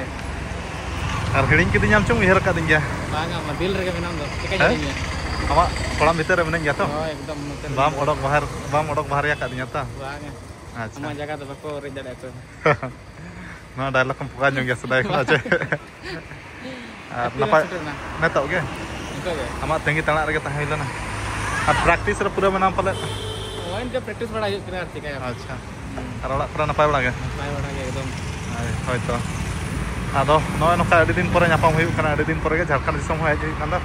ᱟᱨ ᱦᱤᱲᱤᱧ ᱠᱤᱫᱤᱧᱟᱢ ᱪᱚᱝ, ᱩᱭᱦᱟᱹᱨ ᱟᱠᱟᱫᱤᱧ ᱜᱮᱭᱟ? ᱵᱟᱝᱟ, ᱟᱢᱟᱜ ᱫᱤᱞ ᱨᱮᱜᱮ ᱢᱮᱱᱟᱢ ᱫᱚ᱾ ᱪᱮᱠᱟ ᱦᱮᱸ? ᱦᱤᱲᱤᱧᱟ? ᱟᱢᱟᱜ ᱠᱚᱲᱟᱢ ᱵᱷᱤᱛᱟᱹᱨ ᱨᱮ ᱢᱤᱱᱟᱹᱧ ᱜᱮᱭᱟ ᱛᱚ? ᱦᱳᱭ, ᱮᱠᱫᱚᱢ ᱱᱚᱛᱮ ᱨᱮ ᱵᱟᱢ ᱢᱮᱱᱟᱢᱟ᱾ ᱚᱰᱚᱠ ᱵᱟᱦᱮᱨ, ᱵᱟᱢ ᱚᱰᱚᱠ ᱵᱟᱦᱮᱨ ᱟᱠᱟᱫᱤᱧᱟ ᱛᱚ? ᱵᱟᱝᱟ᱾ ᱟᱪᱪᱷᱟ᱾ ᱟᱢᱟᱜ ᱡᱟᱭᱜᱟ ᱫᱚ ᱵᱟᱠᱚ ᱨᱮᱡ ᱫᱟᱲᱮᱭᱟᱜᱼᱟ ᱚᱠᱚᱭ ᱦᱚᱸ᱾ ᱱᱚᱣᱟ dialogue ᱠᱚᱢ ᱯᱩᱠᱟ ᱧᱚᱜ ᱜᱮᱭᱟ ᱥᱮᱫᱟᱭ ᱠᱷᱚᱱᱟᱜ ᱪᱮ? ᱟᱨ ᱛᱤᱨᱮᱢ ᱱᱟᱯᱟᱭ ᱥᱮᱴᱮᱨ ᱮᱱᱟ? ᱱᱤᱛᱚᱜ ᱜᱮ? ᱱᱤᱛᱚᱜ ᱜᱮ? ᱟᱢᱟᱜ ᱛᱟᱺᱜᱤ ᱛᱟᱲᱟᱜ ᱨᱮᱜᱮ ᱛᱟᱦᱮᱸ ᱦᱩᱭ ᱞᱮᱱᱟ᱾ ᱟᱨ practice ᱨᱮ ᱯᱩᱨᱟᱹ ᱢᱮᱱᱟᱢ ᱯᱟᱞᱮᱫ? ᱦᱳᱭ, ᱤᱱᱠᱟᱹ practice ᱵᱟᱲᱟ ᱦᱩᱭᱩᱜ ᱠᱟᱱᱟ, ᱟᱨ ᱪᱤᱠᱟᱹᱭᱟᱢ? ᱟᱪᱪᱷᱟ᱾ ᱦᱩᱸ᱾ ᱟᱨ ᱚᱲᱟᱜ ᱠᱚᱨᱮ ᱱᱟᱯᱟᱭ ᱵᱟᱲᱟ ᱜᱮ? ᱱᱟᱯᱟᱭ ᱵᱟᱲᱟ ᱜᱮ ᱮᱠᱫᱚᱢ᱾ ᱦᱳᱭ, ᱦᱳᱭ ᱛᱚ᱾ ᱟᱫᱚ ᱱᱚᱜᱼᱚᱭ ᱱᱚᱝᱠᱟ ᱟᱹᱰᱤ ᱫᱤᱱ ᱯᱚᱨᱮ ᱧᱟᱯᱟᱢ ᱦᱩᱭᱩᱜ ᱠᱟᱱᱟ, ᱟᱹᱰᱤ ᱫᱤᱱ ᱯᱚᱨᱮ ᱜᱮ ᱡᱷᱟᱲᱠᱷᱚᱸᱰ ᱫᱤᱥᱚᱢ ᱦᱚᱸ ᱦᱮᱡ ᱦᱩᱭᱩᱜ ᱠᱟᱱ ᱫᱚ᱾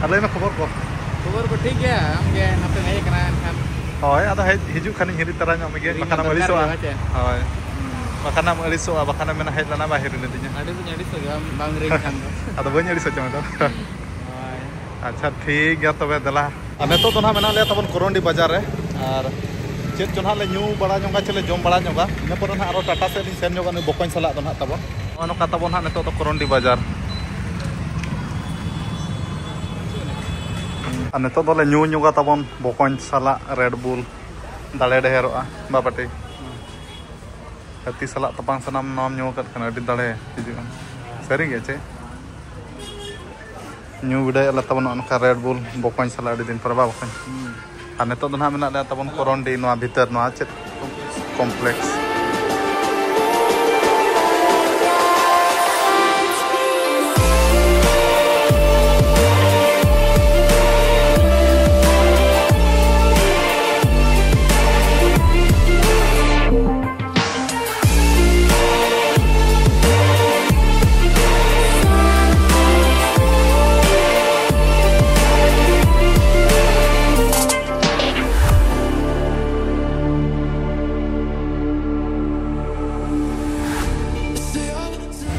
ᱟᱨ ᱞᱟᱹᱭ ᱢᱮ ᱠᱷᱚᱵᱚᱨ ᱠᱚ᱾ ᱠᱷᱚᱵᱚᱨ ᱠᱚ ᱴᱷᱤᱠ ᱜᱮᱭᱟ, ᱟᱢ ᱜᱮ ᱱᱚᱛᱮᱢ ᱦᱮᱡ ᱟᱠᱟᱱᱟ ᱮᱱᱠᱷᱟᱱ᱾ ᱦᱳᱭ, ᱟᱫᱚ ᱦᱮᱡ ᱦᱤᱡᱩᱜ ᱠᱷᱟᱱᱤᱧ ᱦᱤᱨᱤ ᱛᱟᱨᱟ ᱧᱚᱜ ᱢᱮᱜᱮ, ᱦᱤᱨᱤ ᱢᱟ ᱵᱟᱠᱷᱟᱱᱮᱢ ᱫᱚᱨᱠᱟᱨ ᱟᱹᱲᱤᱥᱚᱜᱼᱟ᱾ ᱜᱮ, ᱦᱮᱸ ᱪᱮ? ᱦᱳᱭ᱾ ᱦᱩᱸ᱾ ᱵᱟᱠᱷᱟᱱᱮᱢ ᱟᱹᱲᱤᱥᱚᱜᱼᱟ, ᱵᱟᱠᱷᱟᱱᱮᱢ ᱢᱮᱱᱟ, "ᱦᱮᱡ ᱞᱮᱱᱟ ᱵᱟᱭ ᱦᱤᱨᱤ ᱞᱤᱫᱤᱧᱟ᱾" ᱟᱹᱲᱤᱥ ᱫᱩᱧ ᱟᱹᱲᱤᱥᱚᱜ ᱜᱮᱭᱟ, ᱵᱟᱢ, ᱵᱟᱢ ᱦᱤᱨᱤᱧ ᱠᱷᱟᱱ ᱫᱚ᱾ ᱟᱫᱚ ᱵᱟᱹᱧ ᱟᱹᱲᱤᱥᱚᱜ ᱪᱚᱝ ᱫᱚ᱾ ᱦᱳᱭ᱾ ᱟᱪᱪᱷᱟ, ᱴᱷᱤᱠ ᱜᱮᱭᱟ ᱛᱚᱵᱮ, ᱫᱮᱞᱟ᱾ ᱟᱨ ᱱᱤᱛᱚᱜ ᱫᱚ ᱱᱟᱦᱟᱜ ᱢᱮᱱᱟᱜ ᱞᱮᱭᱟ ᱛᱟᱵᱚᱱ ᱠᱚᱨᱚᱱᱰᱤ ᱵᱟᱡᱟᱨ ᱨᱮ᱾ ᱟᱨ ᱪᱮᱫ ᱪᱚ ᱱᱟᱦᱟᱜ ᱞᱮ ᱧᱩ ᱵᱟᱲᱟ ᱧᱚᱜᱟ, ᱪᱮᱫ ᱞᱮ ᱡᱚᱢ ᱵᱟᱲᱟ ᱧᱚᱜᱟ, ᱤᱱᱟᱹ ᱯᱚᱨᱮ ᱱᱟᱦᱟᱜ ᱟᱨᱚ ᱴᱟᱴᱟ ᱥᱮᱫ ᱞᱤᱧ ᱥᱮᱱ ᱧᱚᱜᱼᱟ, ᱱᱩᱭ ᱵᱚᱠᱚᱧ ᱥᱟᱞᱟᱜ ᱫᱚ ᱱᱟᱦᱟᱜ ᱛᱟᱵᱚᱱ᱾ ᱱᱚᱜᱼᱚ ᱱᱚᱝᱠᱟ ᱛᱟᱵᱚᱱ ᱦᱟᱸᱜ ᱱᱤᱛᱚᱜ ᱫᱚ ᱠᱚᱨᱚᱱᱰᱤ ᱵᱟᱡᱟᱨ᱾ ᱟᱨ ᱱᱤᱛᱚᱜ ᱫᱚᱞᱮ ᱧᱩ ᱧᱚᱜᱟ ᱛᱟᱵᱚᱱ ᱵᱚᱠᱚᱧ ᱥᱟᱞᱟᱜ ᱨᱮᱰ ᱵᱩᱞ, ᱫᱟᱲᱮ ᱰᱷᱮᱨᱚᱜᱼᱟ ᱵᱟᱵᱟᱴᱤ᱾ ᱦᱟᱹᱛᱤ ᱥᱟᱞᱟᱜ ᱛᱟᱯᱟᱢ ᱥᱟᱱᱟᱢ ᱱᱚᱣᱟᱢ ᱧᱩ ᱟᱠᱟᱫ ᱠᱷᱟᱱ ᱟᱹᱰᱤ ᱫᱟᱲᱮ ᱦᱤᱡᱩᱜᱼᱟ᱾ ᱥᱟᱹᱨᱤ ᱜᱮ ᱪᱮ? ᱧᱩ ᱵᱤᱰᱟᱹᱣᱮᱫ ᱞᱮ ᱛᱟᱵᱚᱱ ᱱᱚᱜᱼᱚ ᱱᱚᱝᱠᱟ ᱨᱮᱰ ᱵᱩᱞ ᱵᱚᱠᱚᱧ ᱥᱟᱞᱟᱜ ᱟᱹᱰᱤ ᱫᱤᱱ ᱯᱚᱨᱮ ᱵᱟ ᱵᱚᱠᱚᱧ᱾ ᱟᱨ ᱱᱤᱛᱚᱜ ᱫᱚ ᱱᱟᱦᱟᱜ ᱢᱮᱱᱟᱜ ᱞᱮᱭᱟ ᱛᱟᱵᱚᱱ ᱠᱚᱨᱚᱱᱰᱤ ᱱᱚᱣᱟ ᱵᱷᱤᱛᱟᱹᱨ ᱱᱚᱣᱟ ᱪᱮᱫ ᱠᱚᱢᱯᱞᱮᱠᱥ᱾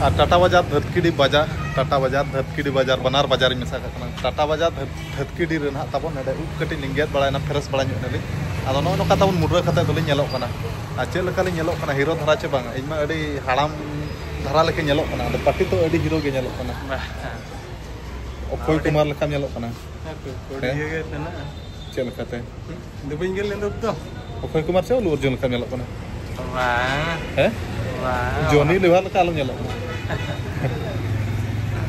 ᱟᱨ ᱴᱟᱴᱟ ᱵᱟᱡᱟᱨ ᱫᱷᱟᱹᱛᱠᱤᱰᱤ ᱵᱟᱡᱟᱨ, ᱴᱟᱴᱟ ᱵᱟᱡᱟᱨ ᱫᱷᱟᱹᱛᱠᱤᱰᱤ ᱵᱟᱡᱟᱨ, ᱵᱟᱱᱟᱨ ᱵᱟᱡᱟᱨᱤᱧ ᱢᱮᱥᱟ ᱠᱟᱜ ᱠᱟᱱᱟ᱾ ᱴᱟᱴᱟ ᱵᱟᱡᱟᱨ ᱫᱷᱟᱹᱛ- ᱫᱷᱟᱹᱛᱠᱤᱰᱤ ᱨᱮ ᱱᱟᱦᱟᱜ ᱛᱟᱵᱚᱱ ᱱᱚᱰᱮ ᱩᱵ ᱠᱟᱹᱴᱤᱡ ᱞᱤᱧ ᱜᱮᱫ ᱵᱟᱲᱟᱭᱮᱱᱟ, ᱯᱷᱨᱮᱥ ᱵᱟᱲᱟ ᱧᱚᱜ ᱮᱱᱟᱞᱤᱧ᱾ ᱟᱫᱚ ᱱᱚᱜᱼᱚᱭ ᱱᱚᱝᱠᱟ ᱛᱟᱵᱚᱱ ᱢᱩᱰᱨᱟᱹ ᱠᱟᱛᱮ ᱫᱚᱞᱤᱧ ᱧᱮᱞᱚᱜ ᱠᱟᱱᱟ᱾ ᱟᱨ ᱪᱮᱫ ᱞᱮᱠᱟᱞᱤᱧ ᱧᱮᱞᱚᱜ ᱠᱟᱱᱟ, ᱦᱤᱨᱳ ᱫᱷᱟᱨᱟ ᱪᱮ ᱵᱟᱝ? ᱤᱧ ᱢᱟ ᱟᱹᱰᱤ ᱦᱟᱲᱟᱢ ᱫᱷᱟᱨᱟ ᱞᱮᱠᱟ ᱧᱮᱞᱚᱜ ᱠᱟᱱᱟ, ᱟᱫᱚ ᱯᱟᱴᱤ ᱛᱚ ᱟᱹᱰᱤ ᱦᱤᱨᱳ ᱜᱮ ᱧᱮᱞᱚᱜ ᱠᱟᱱᱟ᱾ ᱚᱠᱚᱭ ᱠᱩᱢᱟᱨ ᱞᱮᱠᱟᱢ ᱧᱮᱞᱚᱜ ᱠᱟᱱᱟ᱾ ᱦᱮᱸ? ᱪᱮᱫ ᱞᱮᱠᱟᱛᱮ? ᱫᱩᱵᱤᱧ ᱜᱮ ᱞᱮᱸᱫᱩᱨ ᱫᱚ᱾ ᱚᱠᱚᱭ ᱠᱩᱢᱟᱨ ᱪᱮ ᱟᱞᱩ ᱚᱨᱡᱩᱱ ᱞᱮᱠᱟᱢ ᱧᱮᱞᱚᱜ ᱠᱟᱱᱟ? ᱵᱟᱝ᱾ ᱦᱮᱸ? ᱵᱟᱝ᱾ ᱡᱚᱱᱤ ᱞᱮᱵᱷᱟᱨ ᱞᱮᱠᱟ ᱟᱞᱚᱢ ᱧᱮᱞᱚᱜ ᱢᱟ᱾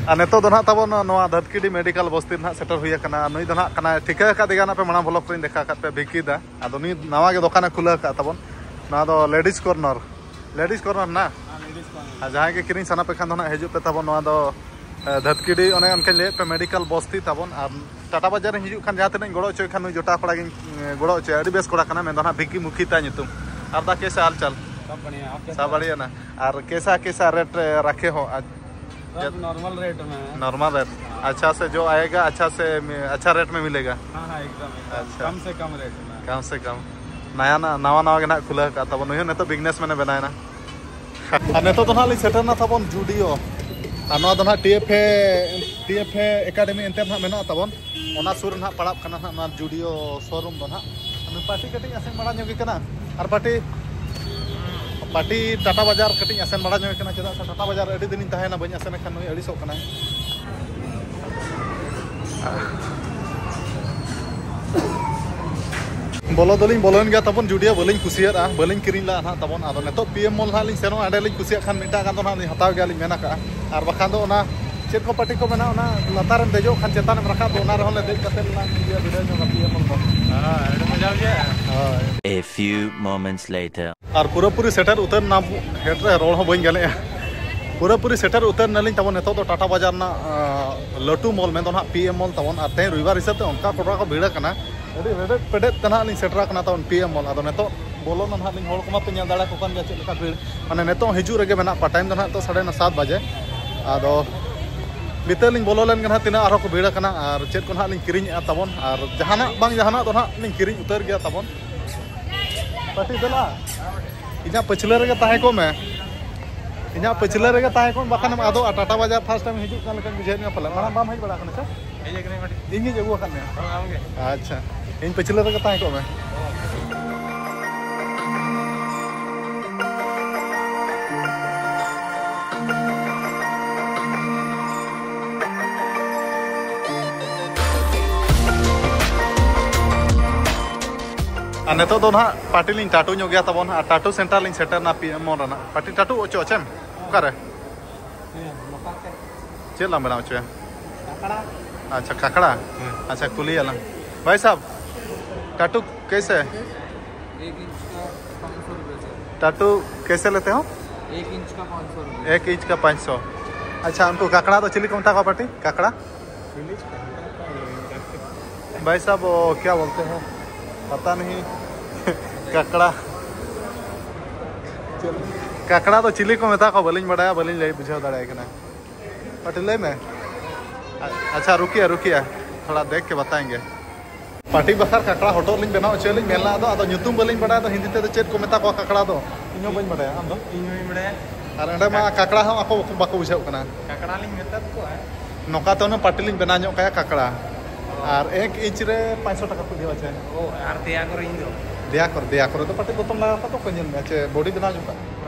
ᱟᱨ ᱱᱤᱛᱚᱜ ᱫᱚ ᱱᱟᱦᱟᱜ ᱛᱟᱵᱚᱱ ᱱᱚᱣᱟ ᱫᱷᱟᱹᱛᱠᱤᱰᱤ ᱢᱮᱰᱤᱠᱟᱞ ᱵᱚᱥᱛᱤ ᱨᱮ ᱱᱟᱦᱟᱜ ᱥᱮᱴᱮᱨ ᱦᱩᱭ ᱟᱠᱟᱱᱟ᱾ ᱱᱩᱭ ᱫᱚ ᱱᱟᱦᱟᱜ ᱠᱟᱱᱟᱭ, ᱴᱷᱤᱠᱟᱹ ᱟᱠᱟᱫ ᱜᱮᱭᱟ ᱱᱟᱦᱟᱜ ᱯᱮ, ᱢᱟᱲᱟᱝ ᱵᱷᱞᱚᱜᱽ ᱨᱮᱧ ᱫᱮᱠᱷᱟᱣ ᱟᱠᱟᱫ ᱯᱮ, ᱵᱷᱤᱠᱤ ᱫᱟ᱾ ᱟᱫᱚ ᱱᱩᱭ ᱱᱟᱣᱟ ᱜᱮ ᱫᱚᱠᱟᱱᱮ ᱠᱷᱩᱞᱟᱹᱣ ᱟᱠᱟᱫ ᱛᱟᱵᱚᱱ᱾ ᱱᱚᱣᱟ ᱫᱚ ᱞᱮᱰᱤᱡᱽ ᱠᱚᱨᱱᱟᱨ, ᱞᱮᱰᱤᱡᱽ ᱠᱚᱨᱱᱟᱨ ᱱᱟ᱾ ᱦᱮᱸ, ᱞᱮᱰᱤᱡᱽ ᱠᱚᱨᱱᱟᱨ᱾ ᱟᱨ ᱡᱟᱦᱟᱸᱭ ᱜᱮ ᱠᱤᱨᱤᱧ ᱥᱟᱱᱟ ᱯᱮ ᱠᱷᱟᱱ ᱫᱚ ᱱᱟᱦᱟᱜ ᱦᱤᱡᱩᱜ ᱯᱮ ᱛᱟᱵᱚᱱ᱾ ᱱᱚᱣᱟ ᱫᱚ ᱮ, ᱫᱷᱟᱹᱛᱠᱤᱰᱤ, ᱚᱱᱮ ᱚᱱᱠᱟᱧ ᱞᱟᱹᱭᱮᱫ ᱯᱮ, ᱢᱮᱰᱤᱠᱟᱞ ᱵᱚᱥᱛᱤ ᱛᱟᱵᱚᱱ᱾ ᱟᱨ ᱴᱟᱴᱟ ᱵᱟᱡᱟᱨ ᱤᱧ ᱦᱤᱡᱩᱜ ᱠᱷᱟᱱ ᱡᱟᱦᱟᱸ ᱛᱤᱱᱟᱹᱜ ᱤᱧ ᱜᱚᱲᱚ ᱦᱚᱪᱚᱭ ᱠᱷᱟᱱ, ᱱᱩᱭ ᱡᱚᱴᱟᱣ ᱠᱚᱲᱟ ᱜᱤᱧ, ᱮ, ᱜᱚᱲᱚ ᱦᱚᱪᱚᱭᱟ᱾ ᱟᱹᱰᱤ ᱵᱮᱥ ᱠᱚᱲᱟ ᱠᱟᱱᱟ, ᱢᱮᱱᱫᱚ ᱱᱟᱦᱟᱜ ᱵᱷᱤᱠᱤ ᱢᱩᱠᱷᱤ ᱛᱟᱭ ᱧᱩᱛᱩᱢ᱾ ᱟᱨ ᱫᱟ, ᱠᱮᱥᱟ ᱦᱟᱞ ᱪᱟᱞ? ᱥᱟᱵ ᱵᱟᱲᱤᱭᱟ, ᱟᱯᱮ ᱥᱟᱵ ᱫᱚ? ᱵᱟᱲᱤᱭᱟ ᱱᱟ᱾ ᱟᱨ ᱠᱮᱥᱟ, ᱠᱮᱥᱟ ᱨᱮᱴ ᱨᱟᱠᱷᱮ ᱦᱚ ᱟᱡ? ᱥᱟᱵ ᱱᱚᱨᱢᱟᱞ ᱨᱮᱴ ᱢᱮ᱾ Normal rate? ᱟᱪᱪᱷᱟ ᱥᱮ ᱡᱚ ᱟᱭᱮᱜᱟ, ᱟᱪᱪᱷᱟ ᱥᱮ ᱢᱤ-, ᱟᱪᱪᱷᱟ ᱨᱮᱴ ᱢᱮ ᱢᱤᱞᱮᱜᱟ? ᱦᱮᱸ, ᱦᱮᱸ, ᱮᱠᱫᱚᱢ, ᱮᱠᱫᱚᱢ᱾ ᱟᱪᱪᱷᱟ᱾ ᱠᱚᱢ ᱥᱮ ᱠᱚᱢ ᱨᱮᱴ ᱢᱮ᱾ ᱠᱚᱢ ᱥᱮ ᱠᱚᱢ᱾ ᱱᱟᱭᱟ ᱱᱟ-, ᱱᱟᱣᱟ ᱱᱟᱣᱟ ᱜᱮ ᱱᱟᱦᱟᱜ ᱠᱷᱩᱞᱟᱹᱣ ᱟᱠᱟᱫ ᱛᱟᱵᱚᱱ᱾ ᱱᱩᱭ ᱦᱚᱸ ᱱᱤᱛᱚᱜ ᱵᱤᱡᱽᱱᱮᱥ ᱢᱮᱱᱮ ᱵᱮᱱᱟᱣ ᱮᱱᱟ᱾ ᱟᱨ ᱱᱤᱛᱚᱜ ᱫᱚ ᱱᱟᱦᱟᱜ ᱞᱤᱧ ᱥᱮᱴᱮᱨ ᱮᱱᱟ ᱛᱟᱵᱚᱱ ᱡᱩᱰᱤᱭᱳ᱾ ᱟᱨ ᱱᱚᱣᱟ ᱫᱚ ᱱᱟᱦᱟᱜ T F A, T F A academy ᱮᱱᱛᱮ ᱱᱟᱦᱟᱜ ᱢᱮᱱᱟᱜ ᱛᱟᱵᱚᱱ᱾ ᱚᱱᱟ ᱥᱩᱨ ᱨᱮ ᱱᱟᱦᱟᱜ ᱯᱟᱲᱟᱜ ᱠᱟᱱᱟ ᱱᱟᱦᱟᱜ ᱱᱚᱣᱟ ᱡᱩᱰᱤᱭᱳ ᱥᱳᱨᱩᱢ ᱫᱚ ᱱᱟᱦᱟᱜ᱾ ᱟᱨ ᱯᱟᱴᱤ ᱠᱟᱹᱴᱤᱡ ᱟᱥᱮᱱ ᱵᱟᱲᱟ ᱧᱚᱜ ᱜᱮ ᱠᱟᱱᱟ᱾ ᱟᱨ ᱯᱟᱴᱤ ᱯᱟᱴᱤ ᱴᱟᱴᱟ ᱵᱟᱡᱟᱨ ᱠᱟᱹᱴᱤᱡ ᱟᱥᱮᱱ ᱵᱟᱲᱟ ᱧᱚᱜ ᱠᱟᱱᱟ, ᱪᱮᱫᱟᱜ ᱥᱮ ᱴᱟᱴᱟ ᱵᱟᱡᱟᱨ ᱟᱹᱰᱤ ᱫᱤᱱᱤᱧ ᱛᱟᱦᱮᱱᱟ, ᱵᱟᱹᱧ ᱟᱥᱮᱱ ᱠᱷᱟᱱ ᱱᱩᱭ ᱟᱹᱲᱤᱥᱚᱜ ᱠᱟᱱᱟᱭ᱾ ᱵᱚᱞᱚ ᱫᱚᱞᱤᱧ ᱵᱚᱞᱚᱭᱮᱱ ᱜᱮᱭᱟ ᱛᱟᱵᱚᱱ, ᱡᱩᱰᱤᱭᱳ ᱵᱟᱹᱞᱤᱧ ᱠᱩᱥᱤᱭᱟᱫᱼᱟ, ᱵᱟᱹᱞᱤᱧ ᱠᱤᱨᱤᱧ ᱞᱟᱜᱼᱟ ᱱᱟᱦᱟᱜ ᱛᱟᱵᱚᱱ᱾ ᱟᱫᱚ ᱱᱤᱛᱚᱜ ᱯᱤ ᱮᱢ ᱢᱚᱞ ᱱᱟᱦᱟᱜ ᱞᱤᱧ ᱥᱮᱱᱚᱜᱼᱟ, ᱚᱸᱰᱮ ᱞᱤᱧ ᱠᱩᱥᱤᱭᱟᱜ ᱠᱷᱟᱱ ᱢᱤᱫᱴᱟᱝ ᱜᱟᱱ ᱫᱚ ᱱᱟᱦᱟᱜ ᱞᱤᱧ ᱦᱟᱛᱟᱣ ᱜᱮᱭᱟ ᱞᱤᱧ ᱢᱮᱱ ᱟᱠᱟᱫᱼᱟ᱾ ᱟᱨ ᱵᱟᱠᱷᱟᱱ ᱫᱚ ᱚᱱᱟ ᱪᱮᱫ ᱠᱚ ᱯᱟᱴᱤ ᱠᱚ ᱢᱮᱱᱟᱜᱼᱟ, ᱚᱱᱟ ᱞᱟᱛᱟᱨᱮᱢ ᱫᱮᱡᱚᱜ ᱠᱷᱟᱱ ᱪᱮᱛᱟᱱᱮᱢ ᱨᱟᱠᱟᱵ ᱫᱚ, ᱚᱱᱟ ᱨᱮᱦᱚᱸ ᱞᱮ ᱫᱮᱡ ᱠᱟᱛᱮ ᱞᱟᱝ ᱤᱭᱟᱹ ᱵᱷᱤᱰᱤᱭᱳ ᱧᱚᱜᱟ ᱯᱤ ᱮᱢ ᱢᱚᱞ ᱫᱚ᱾ ᱦᱳᱭ, ᱟᱹᱰᱤ ᱢᱚᱡᱟ ᱵᱩᱡᱷᱟᱹᱜᱼᱟ᱾ ᱦᱳᱭ᱾ A few moments later. ᱟᱨ ᱯᱩᱨᱟᱹᱯᱩᱨᱤ ᱥᱮᱴᱮᱨ ᱩᱛᱟᱹᱨ ᱮᱱᱟ, ᱦᱮᱰ ᱨᱮ ᱨᱚᱲ ᱦᱚᱸ ᱵᱟᱹᱧ ᱜᱟᱱᱮᱜᱼᱟ᱾ ᱯᱩᱨᱟᱹᱯᱩᱨᱤ ᱥᱮᱴᱮᱨ ᱩᱛᱟᱹᱨ ᱮᱱᱟᱞᱤᱧ ᱛᱟᱵᱚᱱ ᱱᱤᱛᱚᱜ ᱫᱚ ᱴᱟᱴᱟ ᱵᱟᱡᱟᱨ ᱨᱮᱱᱟᱜ, ᱟᱸ, ᱞᱟᱹᱴᱩ ᱢᱚᱞ ᱢᱮᱱᱫᱚ ᱱᱟᱦᱟᱜ ᱯᱤ ᱮᱢ ᱢᱚᱞ ᱛᱟᱵᱚᱱ᱾ ᱟᱨ ᱛᱮᱦᱮᱧ ᱨᱚᱵᱤᱵᱟᱨ ᱦᱤᱥᱟᱹᱵ ᱛᱮ ᱚᱱᱠᱟ ᱠᱚᱲᱟ ᱠᱚ ᱵᱷᱤᱲ ᱟᱠᱟᱱᱟ, ᱟᱹᱰᱤ ᱨᱮᱰᱮᱫ ᱯᱮᱰᱮᱫ ᱛᱮ ᱱᱟᱦᱟᱜ ᱞᱤᱧ ᱥᱮᱴᱮᱨ ᱟᱠᱟᱱᱟ ᱛᱟᱵᱚᱱ ᱯᱤ ᱮᱢ ᱢᱚᱞ᱾ ᱟᱫᱚ ᱱᱤᱛᱚᱜ ᱵᱚᱞᱚᱱᱟ ᱱᱟᱦᱟᱜ ᱞᱤᱧ, ᱦᱚᱲ ᱠᱚᱢᱟ ᱯᱮ ᱧᱮᱞ ᱫᱟᱲᱮᱭᱟᱠᱚ ᱠᱟᱱ ᱜᱮᱭᱟ ᱪᱮᱫ ᱞᱮᱠᱟ ᱵᱷᱤᱲ, ᱢᱟᱱᱮ ᱱᱤᱛᱚᱜ ᱦᱤᱡᱩᱜ ᱨᱮᱜᱮ ᱢᱮᱱᱟᱜ ᱠᱚᱣᱟ᱾ ᱴᱟᱭᱤᱢ ᱫᱚ ᱱᱟᱦᱟᱜ ᱱᱤᱛᱚᱜ ᱥᱟᱲᱮ ᱱᱚ, ᱥᱟᱛ ᱵᱟᱡᱮ᱾ ᱟᱫᱚ ᱵᱷᱤᱛᱟᱹᱨ ᱞᱤᱧ ᱵᱚᱞᱚ ᱞᱮᱱ ᱜᱮ ᱱᱟᱦᱟᱜ ᱛᱤᱱᱟᱹᱜ ᱟᱨᱦᱚᱸ ᱠᱚ ᱵᱷᱤᱲ ᱟᱠᱟᱱᱟ ᱟᱨ ᱪᱮᱫ ᱠᱚ ᱱᱟᱦᱟᱜ ᱞᱤᱧ ᱠᱤᱨᱤᱧᱮᱫᱼᱟ ᱛᱟᱵᱚᱱ, ᱟᱨ ᱡᱟᱦᱟᱱᱟᱜ ᱵᱟᱝ ᱡᱟᱦᱟᱱᱟᱜ ᱫᱚ ᱱᱟᱦᱟᱜ ᱞᱤᱧ ᱠᱤᱨᱤᱧ ᱩᱛᱟᱹᱨ ᱜᱮᱭᱟ ᱛᱟᱵᱚᱱ᱾ ᱯᱟᱹᱴᱤ ᱫᱮᱞᱟ, ᱤᱧᱟᱹᱜ ᱯᱟᱹᱪᱷᱞᱟᱹ ᱨᱮᱜᱮ ᱛᱟᱦᱮᱸ ᱠᱚᱜ ᱢᱮ, ᱤᱧᱟᱹᱜ ᱯᱟᱹᱪᱷᱞᱟᱹ ᱨᱮᱜᱮ ᱛᱟᱦᱮᱸ ᱠᱚᱜ ᱢᱮ, ᱵᱟᱠᱷᱟᱱᱮᱢ ᱟᱫᱚᱜᱼᱟ᱾ ᱴᱟᱴᱟ ᱵᱟᱡᱟᱨ ᱯᱷᱟᱥᱴ ᱴᱟᱭᱤᱢ ᱦᱤᱡᱩᱜ ᱠᱟᱱ ᱞᱮᱠᱟᱧ ᱵᱩᱡᱷᱟᱹᱣᱮᱫ ᱢᱮᱭᱟ ᱯᱟᱞᱮ, ᱢᱟᱲᱟᱝ ᱵᱟᱢ ᱦᱮᱡ ᱵᱟᱲᱟ ᱟᱠᱟᱱᱟ ᱥᱮ? ᱦᱮᱡ ᱟᱠᱟᱱᱟᱹᱧ ᱠᱟᱹᱴᱤᱡ᱾ ᱤᱧ ᱜᱤᱧ ᱟᱹᱜᱩ ᱟᱠᱟᱫ ᱢᱮᱭᱟ᱾ ᱦᱚᱸ, ᱟᱢ ᱜᱮ᱾ ᱟᱪᱪᱷᱟ, ᱤᱧ ᱯᱟᱹᱪᱷᱞᱟᱹ ᱨᱮᱜᱮ ᱛᱟᱦᱮᱸ ᱠᱚᱜ ᱢᱮ᱾ ᱟᱨ ᱱᱤᱛᱚᱜ ᱫᱚ ᱱᱟᱦᱟᱜ ᱯᱟᱴᱤ ᱞᱤᱧ ᱴᱟᱴᱩ ᱧᱚᱜ ᱜᱮᱭᱟ ᱛᱟᱵᱚᱱ, ᱟᱨ ᱴᱟᱴᱩ ᱥᱮᱱᱴᱟᱨ ᱞᱤᱧ ᱥᱮᱴᱮᱨ ᱮᱱᱟ ᱯᱤ ᱮᱢ ᱢᱚᱞ ᱨᱮᱱᱟᱜ᱾ ᱯᱟᱴᱤ ᱴᱟᱴᱩ ᱚᱪᱚ ᱚᱪᱮᱢ? ᱚᱠᱟᱨᱮ? ᱦᱮᱸ, ᱱᱚᱝᱠᱟ ᱛᱮ᱾ ᱪᱮᱫ ᱞᱟᱝ ᱵᱮᱱᱟᱣ ᱦᱚᱪᱚᱭᱟ? ᱠᱟᱠᱲᱟ᱾ ᱟᱪᱪᱷᱟ, ᱠᱟᱠᱲᱟ? ᱦᱮᱸ᱾ ᱟᱪᱪᱷᱟ, ᱠᱩᱞᱤᱭᱟᱞᱟᱝ᱾ ᱵᱷᱟᱭ ᱥᱟᱵ, ᱴᱟᱴᱩ ᱠᱮᱥᱮ? एक इंच का पाँच सौ रुपये, सर। टाटू कैसे लेते हो? एक इंच का पाँच सौ रुपये। एक इंच का पाँच सौ। ᱟᱪᱪᱷᱟ, ᱩᱱᱠᱩ ᱠᱟᱠᱲᱟ ᱫᱚ ᱪᱤᱞᱤ ᱠᱚ ᱢᱮᱛᱟ ᱠᱚᱣᱟ ᱯᱟᱴᱤ? ᱠᱟᱠᱲᱟ? भाई साहब, वो क्या बोलते हैं, पता नहीं। ᱠᱟᱠᱲᱟ, ᱠᱟᱠᱲᱟ ᱫᱚ ᱪᱤᱞᱤ ᱠᱚ ᱢᱮᱛᱟ ᱠᱚᱣᱟ ᱵᱟᱹᱞᱤᱧ ᱵᱟᱲᱟᱭᱟ, ᱵᱟᱹᱞᱤᱧ ᱞᱟᱹᱭ ᱵᱩᱡᱷᱟᱹᱣ ᱫᱟᱲᱮᱭᱟᱭ ᱠᱟᱱᱟ᱾ ᱯᱟᱴᱤ, ᱞᱟᱹᱭ ᱢᱮ᱾ ᱟ-, ᱟᱪᱪᱷᱟ, ᱨᱩᱠᱤᱭᱟ, ᱨᱩᱠᱤᱭᱟ, ᱛᱷᱚᱲᱟ ᱫᱮᱠᱷ ᱠᱮ ᱵᱟᱛᱟᱭᱮᱸᱜᱮ᱾ ᱯᱟᱴᱤ ᱵᱟᱠᱷᱟᱨ ᱠᱟᱠᱲᱟ ᱦᱚᱴᱚᱜ ᱞᱤᱧ ᱵᱮᱱᱟᱣ ᱦᱚᱪᱚᱭᱟᱞᱤᱧ ᱢᱮᱱ ᱞᱮᱫ ᱫᱚ, ᱟᱫᱚ ᱧᱩᱛᱩᱢ ᱵᱟᱹᱞᱤᱧ ᱵᱟᱲᱟᱭᱟ, ᱟᱫᱚ ᱦᱤᱱᱫᱤ ᱛᱮᱫᱚ ᱪᱮᱫ ᱠᱚ ᱢᱮᱛᱟ ᱠᱚᱣᱟ ᱠᱟᱠᱲᱟ ᱫᱚ? ᱤᱧ ᱦᱚᱸ ᱵᱟᱹᱧ ᱵᱟᱲᱟᱭᱟ, ᱟᱢ ᱫᱚ? ᱤᱧ ᱦᱚᱸ ᱵᱟᱹᱧ ᱵᱟᱲᱟᱭᱟ᱾ ᱟᱨ ᱚᱸᱰᱮ ᱢᱟ ᱠᱟᱠᱲᱟ ᱦᱚᱸ ᱟᱠᱚ ᱵᱟᱠᱚ ᱵᱩᱡᱷᱟᱹᱣ ᱠᱟᱱᱟ᱾ ᱠᱟᱠᱲᱟ ᱞᱤᱧ ᱢᱮᱛᱟᱫ ᱠᱚᱣᱟ᱾ ᱱᱚᱝᱠᱟ ᱛᱮ ᱚᱱᱟ ᱯᱟᱴᱤ ᱞᱤᱧ ᱵᱮᱱᱟᱣ ᱧᱚᱜ ᱠᱟᱭᱟ ᱠᱟᱠᱲᱟ᱾ ᱟᱨ ᱮᱠ ᱤᱧᱪ ᱨᱮ ᱯᱟᱸᱪᱥᱚ ᱴᱟᱠᱟ ᱠᱚ ᱤᱫᱤᱭᱟ ᱪᱮ? ᱚ, ᱟᱨ ᱛᱮᱭᱟ ᱠᱚᱨᱮ ᱤᱧ ᱫᱚ᱾ ᱫᱮᱭᱟ ᱠᱚᱨᱮ, ᱫᱮᱭᱟ ᱠᱚᱨᱮ ᱫᱚ ᱯᱟᱴᱤ ᱫᱚᱛᱚᱢ ᱞᱟᱜᱟᱣ ᱠᱟᱜ ᱫᱚ ᱚᱠᱚᱭ ᱧᱮᱞ ᱢᱮᱭᱟ? ᱪᱮ ᱵᱚᱰᱤ ᱵᱮᱱᱟᱣ ᱡᱚᱠᱷᱟᱜ?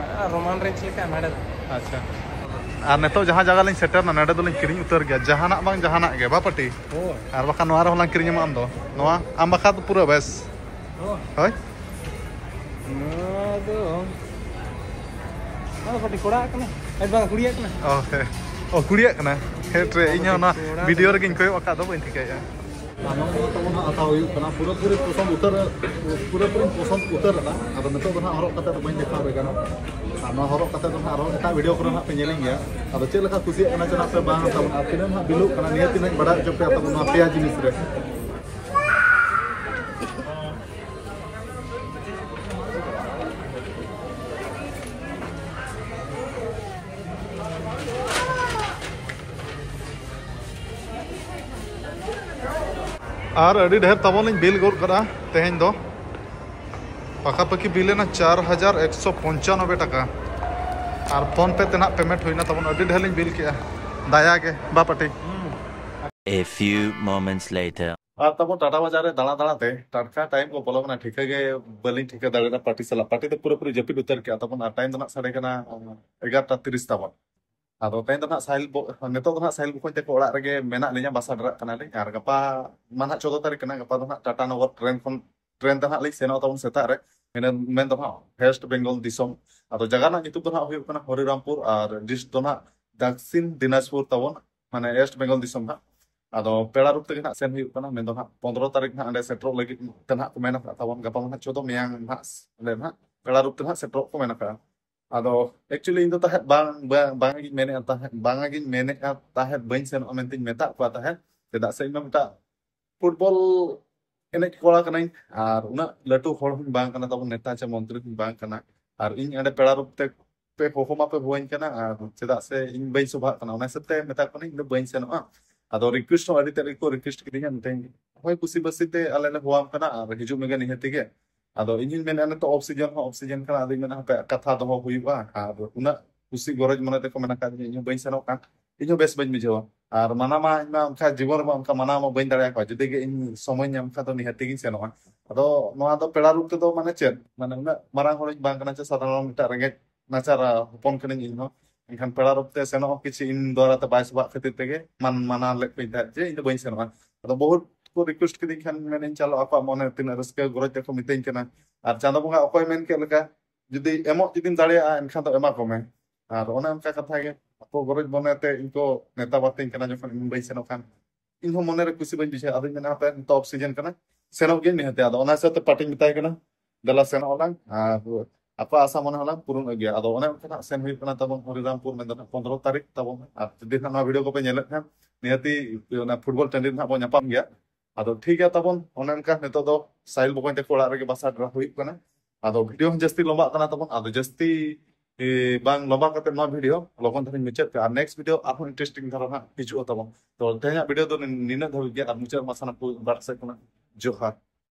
ᱨᱳᱢᱟᱱ ᱨᱮᱧ ᱪᱮᱫ ᱠᱟᱜᱼᱟ ᱱᱚᱰᱮ ᱫᱚ᱾ ᱟᱪᱪᱷᱟ᱾ ᱟᱨ ᱱᱤᱛᱚᱜ ᱡᱟᱦᱟᱸ ᱡᱟᱭᱜᱟ ᱞᱤᱧ ᱥᱮᱴᱮᱨᱱᱟ, ᱱᱚᱰᱮ ᱫᱚᱞᱤᱧ ᱠᱤᱨᱤᱧ ᱩᱛᱟᱹᱨ ᱜᱮᱭᱟ, ᱡᱟᱦᱟᱱᱟᱜ ᱵᱟᱝ ᱡᱟᱦᱟᱱᱟᱜ ᱜᱮ, ᱵᱟ ᱯᱟᱴᱤ? ᱦᱳᱭ᱾ ᱟᱨ ᱵᱟᱠᱷᱟᱱ ᱱᱚᱣᱟ ᱨᱮᱦᱚᱸ ᱞᱟᱝ ᱠᱤᱨᱤᱧ ᱟᱢᱟ ᱟᱢ ᱫᱚ᱾ ᱱᱚᱣᱟ ᱟᱢ ᱵᱟᱠᱷᱟᱱ ᱫᱚ ᱯᱩᱨᱟᱹ ᱵᱮᱥ᱾ ᱦᱳᱭ᱾ ᱦᱳᱭ? ᱱᱚᱣᱟ ᱫᱚ, ᱱᱚᱣᱟ ᱫᱚ ᱯᱟᱴᱤ ᱠᱚᱲᱟᱣᱟᱜ ᱠᱟᱱᱟ᱾ ᱟᱨ ᱵᱟᱝ, ᱠᱩᱲᱤᱭᱟᱜ ᱠᱟᱱᱟ᱾ ᱳᱠᱮ᱾ ᱚ, ᱠᱩᱲᱤᱭᱟᱜ ᱠᱟᱱᱟ᱾ ᱦᱮᱸ, ᱴᱨᱮ, ᱤᱧ ᱦᱚᱸ ᱚᱱᱟ ᱠᱚᱲᱟ ᱵᱷᱤᱰᱤᱭᱳ ᱠᱟᱱᱟ᱾ ᱨᱮᱜᱮᱧ ᱠᱚᱭᱚᱜ ᱟᱠᱟᱫ ᱫᱚ, ᱵᱟᱹᱧ ᱴᱷᱤᱠᱟᱹᱭᱮᱫᱼᱟ᱾ ᱟᱨ ᱱᱚᱜᱼᱚ ᱱᱚᱣᱟ ᱛᱟᱵᱚᱱ ᱦᱟᱸᱜ ᱦᱟᱛᱟᱣ ᱦᱩᱭᱩᱜ ᱠᱟᱱᱟ, ᱯᱩᱨᱟᱹᱯᱩᱨᱤ ᱯᱚᱥᱚᱸᱫ ᱩᱛᱟᱹᱨ, ᱯᱩᱨᱟᱹᱯᱩᱨᱤ ᱯᱚᱥᱚᱸᱫ ᱩᱛᱟᱹᱨ ᱮᱱᱟ᱾ ᱟᱫᱚ ᱱᱤᱛᱚᱜ ᱫᱚ ᱦᱟᱸᱜ ᱦᱚᱨᱚᱜ ᱠᱟᱛᱮ ᱫᱚ ᱵᱟᱹᱧ ᱫᱮᱠᱷᱟᱣ ᱟᱯᱮ ᱠᱟᱱᱟ᱾ ᱟᱨ ᱱᱚᱣᱟ ᱦᱚᱨᱚᱜ ᱠᱟᱛᱮ ᱫᱚ ᱦᱟᱸᱜ ᱟᱨᱦᱚᱸ ᱮᱴᱟᱜ ᱵᱷᱤᱰᱤᱭᱳ ᱠᱚᱨᱮ ᱦᱟᱸᱜ ᱯᱮ ᱧᱮᱞᱤᱧ ᱜᱮᱭᱟ᱾ ᱟᱫᱚ ᱪᱮᱫ ᱞᱮᱠᱟ ᱠᱩᱥᱤᱭᱟᱜ ᱠᱟᱱᱟ ᱪᱚ ᱱᱟᱜ ᱯᱮ ᱵᱟᱝ ᱛᱟᱵᱚᱱ, ᱟᱨ ᱛᱤᱱᱟᱹᱜ ᱦᱟᱸᱜ ᱵᱤᱞᱚᱜ ᱠᱟᱱᱟ, ᱱᱤᱭᱟᱹ ᱛᱤᱱᱟᱹᱜ ᱤᱧ ᱵᱟᱲᱟᱭ ᱦᱚᱪᱚ ᱯᱮᱭᱟ ᱛᱟᱵᱚᱱ ᱱᱚᱣᱟ ᱯᱮᱭᱟ ᱡᱤᱱᱤᱥ ᱨᱮ᱾ ᱟᱨ ᱟᱹᱰᱤ ᱰᱷᱮᱨ ᱛᱟᱵᱚᱱ ᱞᱤᱧ ᱵᱤᱞ ᱜᱚᱫ ᱠᱟᱫᱟ ᱛᱮᱦᱮᱧ ᱫᱚ᱾ ᱯᱟᱠᱟᱯᱟᱠᱤ ᱵᱤᱞ ᱮᱱᱟ ᱪᱟᱨ ᱦᱟᱡᱟᱨ ᱮᱠᱥᱚ ᱯᱚᱧᱪᱟᱱᱚᱵᱵᱳᱭ ᱴᱟᱠᱟ᱾ ᱟᱨ PhonePe ᱛᱮ ᱱᱟᱜ ᱯᱮᱢᱮᱱᱴ ᱦᱩᱭᱱᱟ ᱛᱟᱵᱚᱱ᱾ ᱟᱹᱰᱤ ᱰᱷᱮᱨ ᱞᱤᱧ ᱵᱤᱞ ᱠᱮᱜᱼᱟ, ᱫᱟᱭᱟ ᱜᱮ, ᱵᱟ ᱯᱟᱴᱤ? A few moments later. ᱟᱨ ᱛᱟᱵᱚᱱ ᱴᱟᱴᱟ ᱵᱟᱡᱟᱨ ᱨᱮ ᱫᱟᱬᱟ ᱫᱟᱬᱟ ᱛᱮ ᱴᱟᱴᱠᱟ ᱴᱟᱭᱤᱢ ᱠᱚ ᱯᱚᱞᱚᱢ ᱮᱱᱟ, ᱴᱷᱤᱠᱟᱹ ᱜᱮ ᱵᱟᱹᱞᱤᱧ ᱴᱷᱤᱠᱟᱹ ᱫᱟᱲᱮᱭᱟᱫᱟ ᱯᱟᱴᱤ ᱥᱟᱞᱟᱜ᱾ ᱯᱟᱴᱤ ᱫᱚ ᱯᱩᱨᱟᱹᱯᱩᱨᱤ ᱡᱟᱹᱯᱤᱫ ᱩᱛᱟᱹᱨ ᱠᱮᱜᱼᱟ ᱛᱟᱵᱚᱱ᱾ ᱟᱨ ᱴᱟᱭᱤᱢ ᱫᱚ ᱱᱟᱜ ᱥᱟᱰᱮ ᱠᱟᱱᱟ ᱮᱜᱟᱨᱚᱴᱟ ᱛᱤᱨᱤᱥ ᱛᱟᱵᱚᱱ᱾ ᱟᱫᱚ ᱛᱮᱦᱮᱧ ᱫᱚ ᱱᱟᱜ ᱥᱟᱦᱤᱞ ᱵᱚ-, ᱱᱤᱛᱚᱜ ᱫᱚ ᱱᱟᱜ ᱥᱟᱦᱤᱞ ᱵᱚᱠᱚᱧ ᱛᱟᱠᱚ ᱚᱲᱟᱜ ᱨᱮᱜᱮ ᱢᱮᱱᱟᱜ ᱞᱤᱧᱟ, ᱵᱟᱥᱟ ᱰᱮᱨᱟᱜ ᱠᱟᱱᱟᱞᱤᱧ᱾ ᱟᱨ ᱜᱟᱯᱟ ᱢᱟ ᱱᱟᱜ ᱪᱳᱫᱽᱫᱳ ᱛᱟᱹᱨᱤᱠᱷ ᱠᱟᱱᱟ, ᱜᱟᱯᱟ ᱫᱚ ᱱᱟᱜ ᱴᱟᱴᱟ ᱱᱚᱜᱚᱨ ᱴᱨᱮᱱ ᱠᱷᱚᱱ, ᱴᱨᱮᱱ ᱛᱮ ᱱᱟᱜ ᱞᱤᱧ ᱥᱮᱱᱚᱜ ᱛᱟᱵᱚᱱ ᱥᱮᱛᱟᱜ ᱨᱮ᱾ ᱢᱮᱱ, ᱢᱮᱱ ᱫᱚ ᱱᱟᱜ ᱳᱭᱮᱥᱴ ᱵᱮᱝᱜᱚᱞ ᱫᱤᱥᱚᱢ᱾ ᱟᱫᱚ ᱡᱟᱭᱜᱟ ᱨᱮᱱᱟᱜ ᱧᱩᱛᱩᱢ ᱫᱚ ᱱᱟᱜ ᱦᱩᱭᱩᱜ ᱠᱟᱱᱟ ᱦᱚᱨᱤᱨᱟᱢᱯᱩᱨ ᱟᱨ ᱰᱤᱥᱴ ᱫᱚ ᱱᱟᱜ ᱫᱟᱠᱥᱤᱱ ᱫᱤᱱᱟᱡᱽᱯᱩᱨ ᱛᱟᱵᱚᱱ, ᱢᱟᱱᱮ ᱳᱭᱮᱥᱴ ᱵᱮᱝᱜᱚᱞ ᱫᱤᱥᱚᱢ ᱱᱟᱜ᱾ ᱟᱫᱚ ᱯᱮᱲᱟ ᱨᱩᱯ ᱛᱮᱜᱮ ᱱᱟᱜ ᱥᱮᱱ ᱦᱩᱭᱩᱜ ᱠᱟᱱᱟ, ᱢᱮᱱ ᱫᱚ ᱱᱟᱜ ᱯᱚᱱᱨᱚ ᱛᱟᱹᱨᱤᱠᱷ ᱱᱟᱜ ᱚᱸᱰᱮ ᱥᱮᱴᱮᱨᱚᱜ ᱞᱟᱹᱜᱤᱫ ᱛᱮ ᱱᱟᱜ ᱠᱚ ᱢᱮᱱ ᱟᱠᱟᱫ ᱛᱟᱵᱚᱱ᱾ ᱜᱟᱯᱟ ᱢᱟ ᱱᱟᱜ ᱪᱳᱫᱽᱫᱳ, ᱢᱮᱭᱟᱝ ᱱᱟᱜ ᱚᱸᱰᱮ ᱱᱟᱜ ᱯᱮᱲᱟ ᱨᱩᱯ ᱛᱮ ᱱᱟᱜ ᱥᱮᱴᱮᱨᱚᱜ ᱠᱚ ᱢᱮᱱ ᱟᱠᱟᱫᱼᱟ᱾ ᱟᱫᱚ actually ᱤᱧ ᱫᱚ ᱛᱟᱦᱮᱸᱫ ᱵᱟᱝ, ᱵᱟᱝ, ᱵᱟᱝ ᱜᱤᱧ ᱢᱮᱱᱮᱫᱼᱟ ᱛᱟᱦᱮᱸᱫ, ᱵᱟᱝ ᱜᱤᱧ ᱢᱮᱱᱮᱫᱼᱟ ᱛᱟᱦᱮᱸᱫ, ᱵᱟᱹᱧ ᱥᱮᱱᱚᱜᱼᱟ ᱢᱮᱱᱛᱮᱧ ᱢᱮᱛᱟᱫ ᱠᱚᱣᱟ ᱛᱟᱦᱮᱸᱫ᱾ ᱪᱮᱫᱟᱜ ᱥᱮ ᱤᱧ ᱢᱟ ᱢᱤᱫᱴᱟᱜ ᱯᱷᱩᱴᱵᱚᱞ ᱮᱱᱮᱡ ᱠᱚᱲᱟ ᱠᱟᱹᱱᱟᱹᱧ, ᱟᱨ ᱩᱱᱟᱹᱜ ᱞᱟᱹᱴᱩ ᱦᱚᱲ ᱦᱚᱸᱧ ᱵᱟᱝ ᱠᱟᱱᱟ ᱛᱟᱵᱚᱱ, ᱱᱮᱛᱟ ᱪᱮ ᱢᱚᱱᱛᱨᱤ ᱦᱚᱸᱧ ᱵᱟᱝ ᱠᱟᱱᱟ᱾ ᱟᱨ ᱤᱧ ᱚᱸᱰᱮ ᱯᱮᱲᱟ ᱨᱩᱯ ᱛᱮ ᱯᱮ ᱦᱚᱦᱚ ᱢᱟᱯᱮ ᱦᱚᱦᱚᱧ ᱠᱟᱱᱟ, ᱟᱨ ᱪᱮᱫᱟᱜ ᱥᱮ ᱤᱧ ᱵᱟᱹᱧ ᱥᱚᱵᱷᱟᱜ ᱠᱟᱱᱟ, ᱚᱱᱟ ᱦᱤᱥᱟᱹᱵ ᱛᱮ ᱢᱮᱛᱟ ᱠᱚ ᱠᱟᱹᱱᱟᱹᱧ ᱤᱧ ᱫᱚ ᱵᱟᱹᱧ ᱥᱮᱱᱚᱜᱼᱟ᱾ ᱟᱫᱚ ᱨᱤᱠᱩᱭᱮᱥᱴ ᱦᱚᱸ ᱟᱹᱰᱤ ᱛᱮᱫ ᱜᱮᱠᱚ ᱨᱤᱠᱩᱭᱮᱥᱴ ᱠᱤᱫᱤᱧᱟ, ᱢᱤᱛᱟᱹᱧ ᱦᱳᱭ ᱠᱩᱥᱤ ᱵᱟᱹᱥᱤ ᱛᱮ ᱟᱞᱮ ᱞᱮ ᱦᱚᱦᱚᱣᱟᱢ ᱠᱟᱱᱟ ᱟᱨ ᱦᱤᱡᱩᱜ ᱢᱮᱜᱮ ᱱᱤᱦᱟᱹᱛᱤ ᱜᱮ᱾ ᱟᱫᱚ ᱤᱧ ᱦᱚᱸᱧ ᱢᱮᱱᱮᱫᱼᱟ ᱱᱤᱛᱚᱜ ᱚᱯᱷ ᱥᱤᱡᱚᱱ ᱦᱚᱸ ᱚᱯᱷ ᱥᱤᱡᱚᱱ ᱠᱟᱱᱟ, ᱟᱫᱚᱧ ᱢᱮᱱᱟ ᱦᱟᱯᱮ ᱠᱟᱛᱷᱟ ᱫᱚᱦᱚ ᱦᱩᱭᱩᱜᱼᱟ, ᱟᱨ ᱩᱱᱟᱹᱜ ᱠᱩᱥᱤ ᱜᱚᱨᱚᱡᱽ ᱢᱚᱱᱮ ᱛᱮᱠᱚ ᱢᱮᱱ ᱟᱠᱟᱫᱤᱧᱟ, ᱤᱧ ᱦᱚᱸ ᱵᱟᱹᱧ ᱥᱮᱱᱚᱜ ᱠᱟᱱ, ᱤᱧ ᱦᱚᱸ ᱵᱮᱥ ᱵᱟᱹᱧ ᱵᱩᱡᱷᱟᱹᱣᱟ᱾ ᱟᱨ ᱢᱟᱱᱟ ᱢᱟ ᱤᱧ ᱢᱟ ᱚᱱᱠᱟ ᱡᱤᱵᱚᱱ ᱨᱮᱢᱟ ᱚᱱᱠᱟ ᱢᱟᱱᱟ ᱢᱟ ᱵᱟᱹᱧ ᱫᱟᱲᱮᱭᱟᱠᱚᱣᱟ᱾ ᱡᱩᱫᱤ ᱜᱮ ᱤᱧ ᱥᱚᱢᱚᱭ ᱧᱟᱢ ᱠᱷᱟᱱ ᱫᱚ ᱱᱤᱦᱟᱹᱛᱤ ᱜᱤᱧ ᱥᱮᱱᱚᱜᱼᱟ᱾ ᱟᱫᱚ ᱱᱚᱣᱟ ᱫᱚ ᱯᱮᱲᱟ ᱨᱩᱯ ᱛᱮᱫᱚ ᱢᱟᱱᱮ ᱪᱮᱫ, ᱢᱟᱱᱮ ᱩᱱᱟᱹᱜ ᱢᱟᱨᱟᱝ ᱦᱚᱲᱤᱧ ᱵᱟᱝ ᱠᱟᱱᱟ ᱡᱮ ᱥᱟᱫᱷᱟᱨᱚᱱ ᱢᱤᱫᱴᱟᱝ ᱨᱮᱸᱜᱮᱡ ᱱᱟᱪᱟᱨ ᱦᱚᱯᱚᱱ ᱠᱟᱹᱱᱟᱹᱧ ᱤᱧ ᱦᱚᱸ᱾ ᱮᱱᱠᱷᱟᱱ ᱯᱮᱲᱟ ᱨᱩᱯ ᱛᱮ ᱥᱮᱱᱚᱜ ᱦᱚᱸ ᱠᱤᱪᱷᱩ ᱤᱧ ᱫᱚᱣᱟᱨᱟ ᱛᱮ ᱵᱟᱭ ᱥᱚᱵᱷᱟᱜ ᱠᱷᱟᱹᱛᱤᱨ ᱛᱮᱜᱮ ᱢᱟᱱ ᱢᱟᱱᱟ ᱞᱮᱫ ᱠᱚᱧ ᱛᱟᱦᱮᱸᱫ ᱡᱮ ᱤᱧ ᱫᱚ ᱵᱟᱹᱧ ᱥᱮᱱᱚᱜᱼᱟ᱾ ᱟᱫᱚ ᱵᱚᱦᱩᱛ ᱠᱚ ᱨᱤᱠᱩᱭᱮᱥᱴ ᱠᱤᱫᱤᱧ ᱠᱷᱟᱱ ᱢᱮᱱᱟᱹᱧ ᱪᱚᱞᱚ ᱟᱠᱚᱣᱟᱜ ᱢᱚᱱᱮ ᱛᱤᱱᱟᱹᱜ ᱨᱟᱹᱥᱠᱟᱹ ᱜᱚᱨᱚᱡᱽ ᱛᱮᱠᱚ ᱢᱤᱛᱟᱹᱧ ᱠᱟᱱᱟ᱾ ᱟᱨ ᱪᱟᱸᱫᱚ ᱵᱚᱸᱜᱟ ᱚᱠᱚᱭ ᱢᱮᱱ ᱠᱮᱫ ᱞᱮᱠᱟ ᱡᱩᱫᱤ ᱮᱢᱚᱜ ᱡᱩᱫᱤᱢ ᱫᱟᱲᱮᱭᱟᱜᱼᱟ ᱮᱱᱠᱷᱟᱱ ᱫᱚ ᱮᱢᱟ ᱠᱚᱢᱮ᱾ ᱟᱨ ᱚᱱᱮ ᱚᱱᱠᱟ ᱠᱟᱛᱷᱟ ᱜᱮ ᱟᱠᱚ ᱜᱚᱨᱚᱡᱽ ᱢᱚᱱᱮ ᱛᱮ ᱤᱧ ᱠᱚ ᱱᱮᱣᱛᱟ ᱵᱟᱨᱛᱮᱧ ᱠᱟᱱᱟ ᱡᱚᱠᱷᱚᱱ ᱤᱧ ᱵᱟᱹᱧ ᱥᱮᱱᱚᱜ ᱠᱷᱟᱱ ᱤᱧ ᱦᱚᱸ ᱢᱚᱱᱮᱨᱮ ᱠᱩᱥᱤ ᱵᱟᱹᱧ ᱵᱩᱡᱷᱟᱹᱣᱟ᱾ ᱟᱫᱚᱧ ᱢᱮᱱᱟ ᱦᱟᱯᱮ ᱱᱤᱛᱚᱜ ᱚᱯᱷ ᱥᱤᱡᱚᱱ ᱠᱟᱱᱟ, ᱥᱮᱱᱚᱜ ᱜᱤᱭᱟᱹᱧ ᱱᱤᱦᱟᱹᱛ᱾ ᱟᱫᱚ ᱚᱱᱟ ᱦᱤᱥᱟᱹᱵ ᱛᱮ ᱯᱟᱴᱤᱧ ᱢᱮᱛᱟᱭ ᱠᱟᱱᱟ ᱫᱮᱞᱟ ᱥᱮᱱᱚᱜ ᱟᱞᱟᱝ ᱟᱨ ᱟᱠᱚᱣᱟᱜ ᱟᱥᱟ ᱢᱚᱱᱮ ᱦᱚᱸᱞᱟᱝ ᱯᱩᱨᱩᱱ ᱟᱹᱜᱩᱭᱟ᱾ ᱟᱫᱚ ᱚᱱᱮ ᱚᱱᱠᱟ ᱱᱟᱜ ᱥᱮᱱ ᱦᱩᱭᱩᱜ ᱠᱟᱱᱟ ᱛᱟᱵᱚᱱ ᱦᱚᱨᱤᱨᱟᱢᱯᱩᱨ ᱢᱮᱱᱫᱚ ᱱᱟᱜ ᱯᱚᱱᱨᱚ ᱛᱟᱹᱨᱤᱠᱷ ᱛᱟᱵᱚᱱ᱾ ᱟᱨ ᱡᱩᱫᱤ ᱱᱟᱜ ᱱᱚᱣᱟ ᱵᱷᱤᱰᱤᱭᱳ ᱠᱚᱯᱮ ᱧᱮᱞᱮᱫ ᱠᱷᱟᱱ ᱱᱤᱦᱟᱹᱛᱤ ᱚᱱᱟ ᱯᱷᱩᱴᱵᱚᱞ ᱴᱟᱺᱰᱤ ᱨᱮ ᱱᱟᱜ ᱵᱚᱱ ᱧᱟᱯᱟᱢ ᱜᱮᱭᱟ᱾ ᱟᱫᱚ ᱴᱷᱤᱠ ᱜᱮᱭᱟ ᱛᱟᱵᱚᱱ, ᱚᱱᱮ ᱚᱱᱠᱟ ᱱᱤᱛᱚᱜ ᱫᱚ ᱥᱟᱭᱤᱞ ᱵᱚᱠᱚᱧ ᱛᱟᱠᱚ ᱚᱲᱟᱜ ᱨᱮᱜᱮ ᱵᱟᱥᱟ ᱰᱮᱨᱟ ᱦᱩᱭᱩᱜ ᱠᱟᱱᱟ᱾ ᱟᱫᱚ ᱵᱷᱤᱰᱤᱭᱳ ᱦᱚᱸ ᱡᱟᱹᱥᱛᱤ ᱞᱚᱢᱵᱟᱜ ᱠᱟᱱᱟ ᱛᱟᱵᱚᱱ, ᱟᱫᱚ ᱡᱟᱹᱥᱛᱤ ᱮ, ᱵᱟᱝ ᱞᱚᱢᱵᱟ ᱠᱟᱛᱮ ᱱᱚᱣᱟ ᱵᱷᱤᱰᱤᱭᱳ ᱞᱚᱜᱚᱱ ᱫᱷᱟᱨᱟᱧ ᱢᱩᱪᱟᱹᱫ ᱠᱟᱜᱼᱟ᱾ ᱟᱨ ᱱᱮᱠᱥᱴ ᱵᱷᱤᱰᱤᱭᱳ ᱟᱨᱦᱚᱸ ᱤᱱᱴᱟᱨᱮᱥᱴᱤᱝ ᱫᱷᱟᱨᱟ ᱦᱟᱸᱜ ᱦᱤᱡᱩᱜᱼᱟ ᱛᱟᱵᱚᱱ᱾ ᱛᱚ ᱛᱮᱦᱮᱧᱟᱜ ᱵᱷᱤᱰᱤᱭᱳ ᱫᱚ ᱱᱤᱱᱟᱹᱜ ᱫᱷᱟᱹᱵᱤᱡ ᱜᱮ, ᱟᱨ ᱢᱩᱪᱟᱹᱫ ᱢᱟ ᱥᱟᱱᱟᱢ ᱠᱚ ᱵᱟᱨ ᱥᱮᱫ ᱠᱷᱚᱱᱟᱜ ᱡᱚᱦᱟᱨ᱾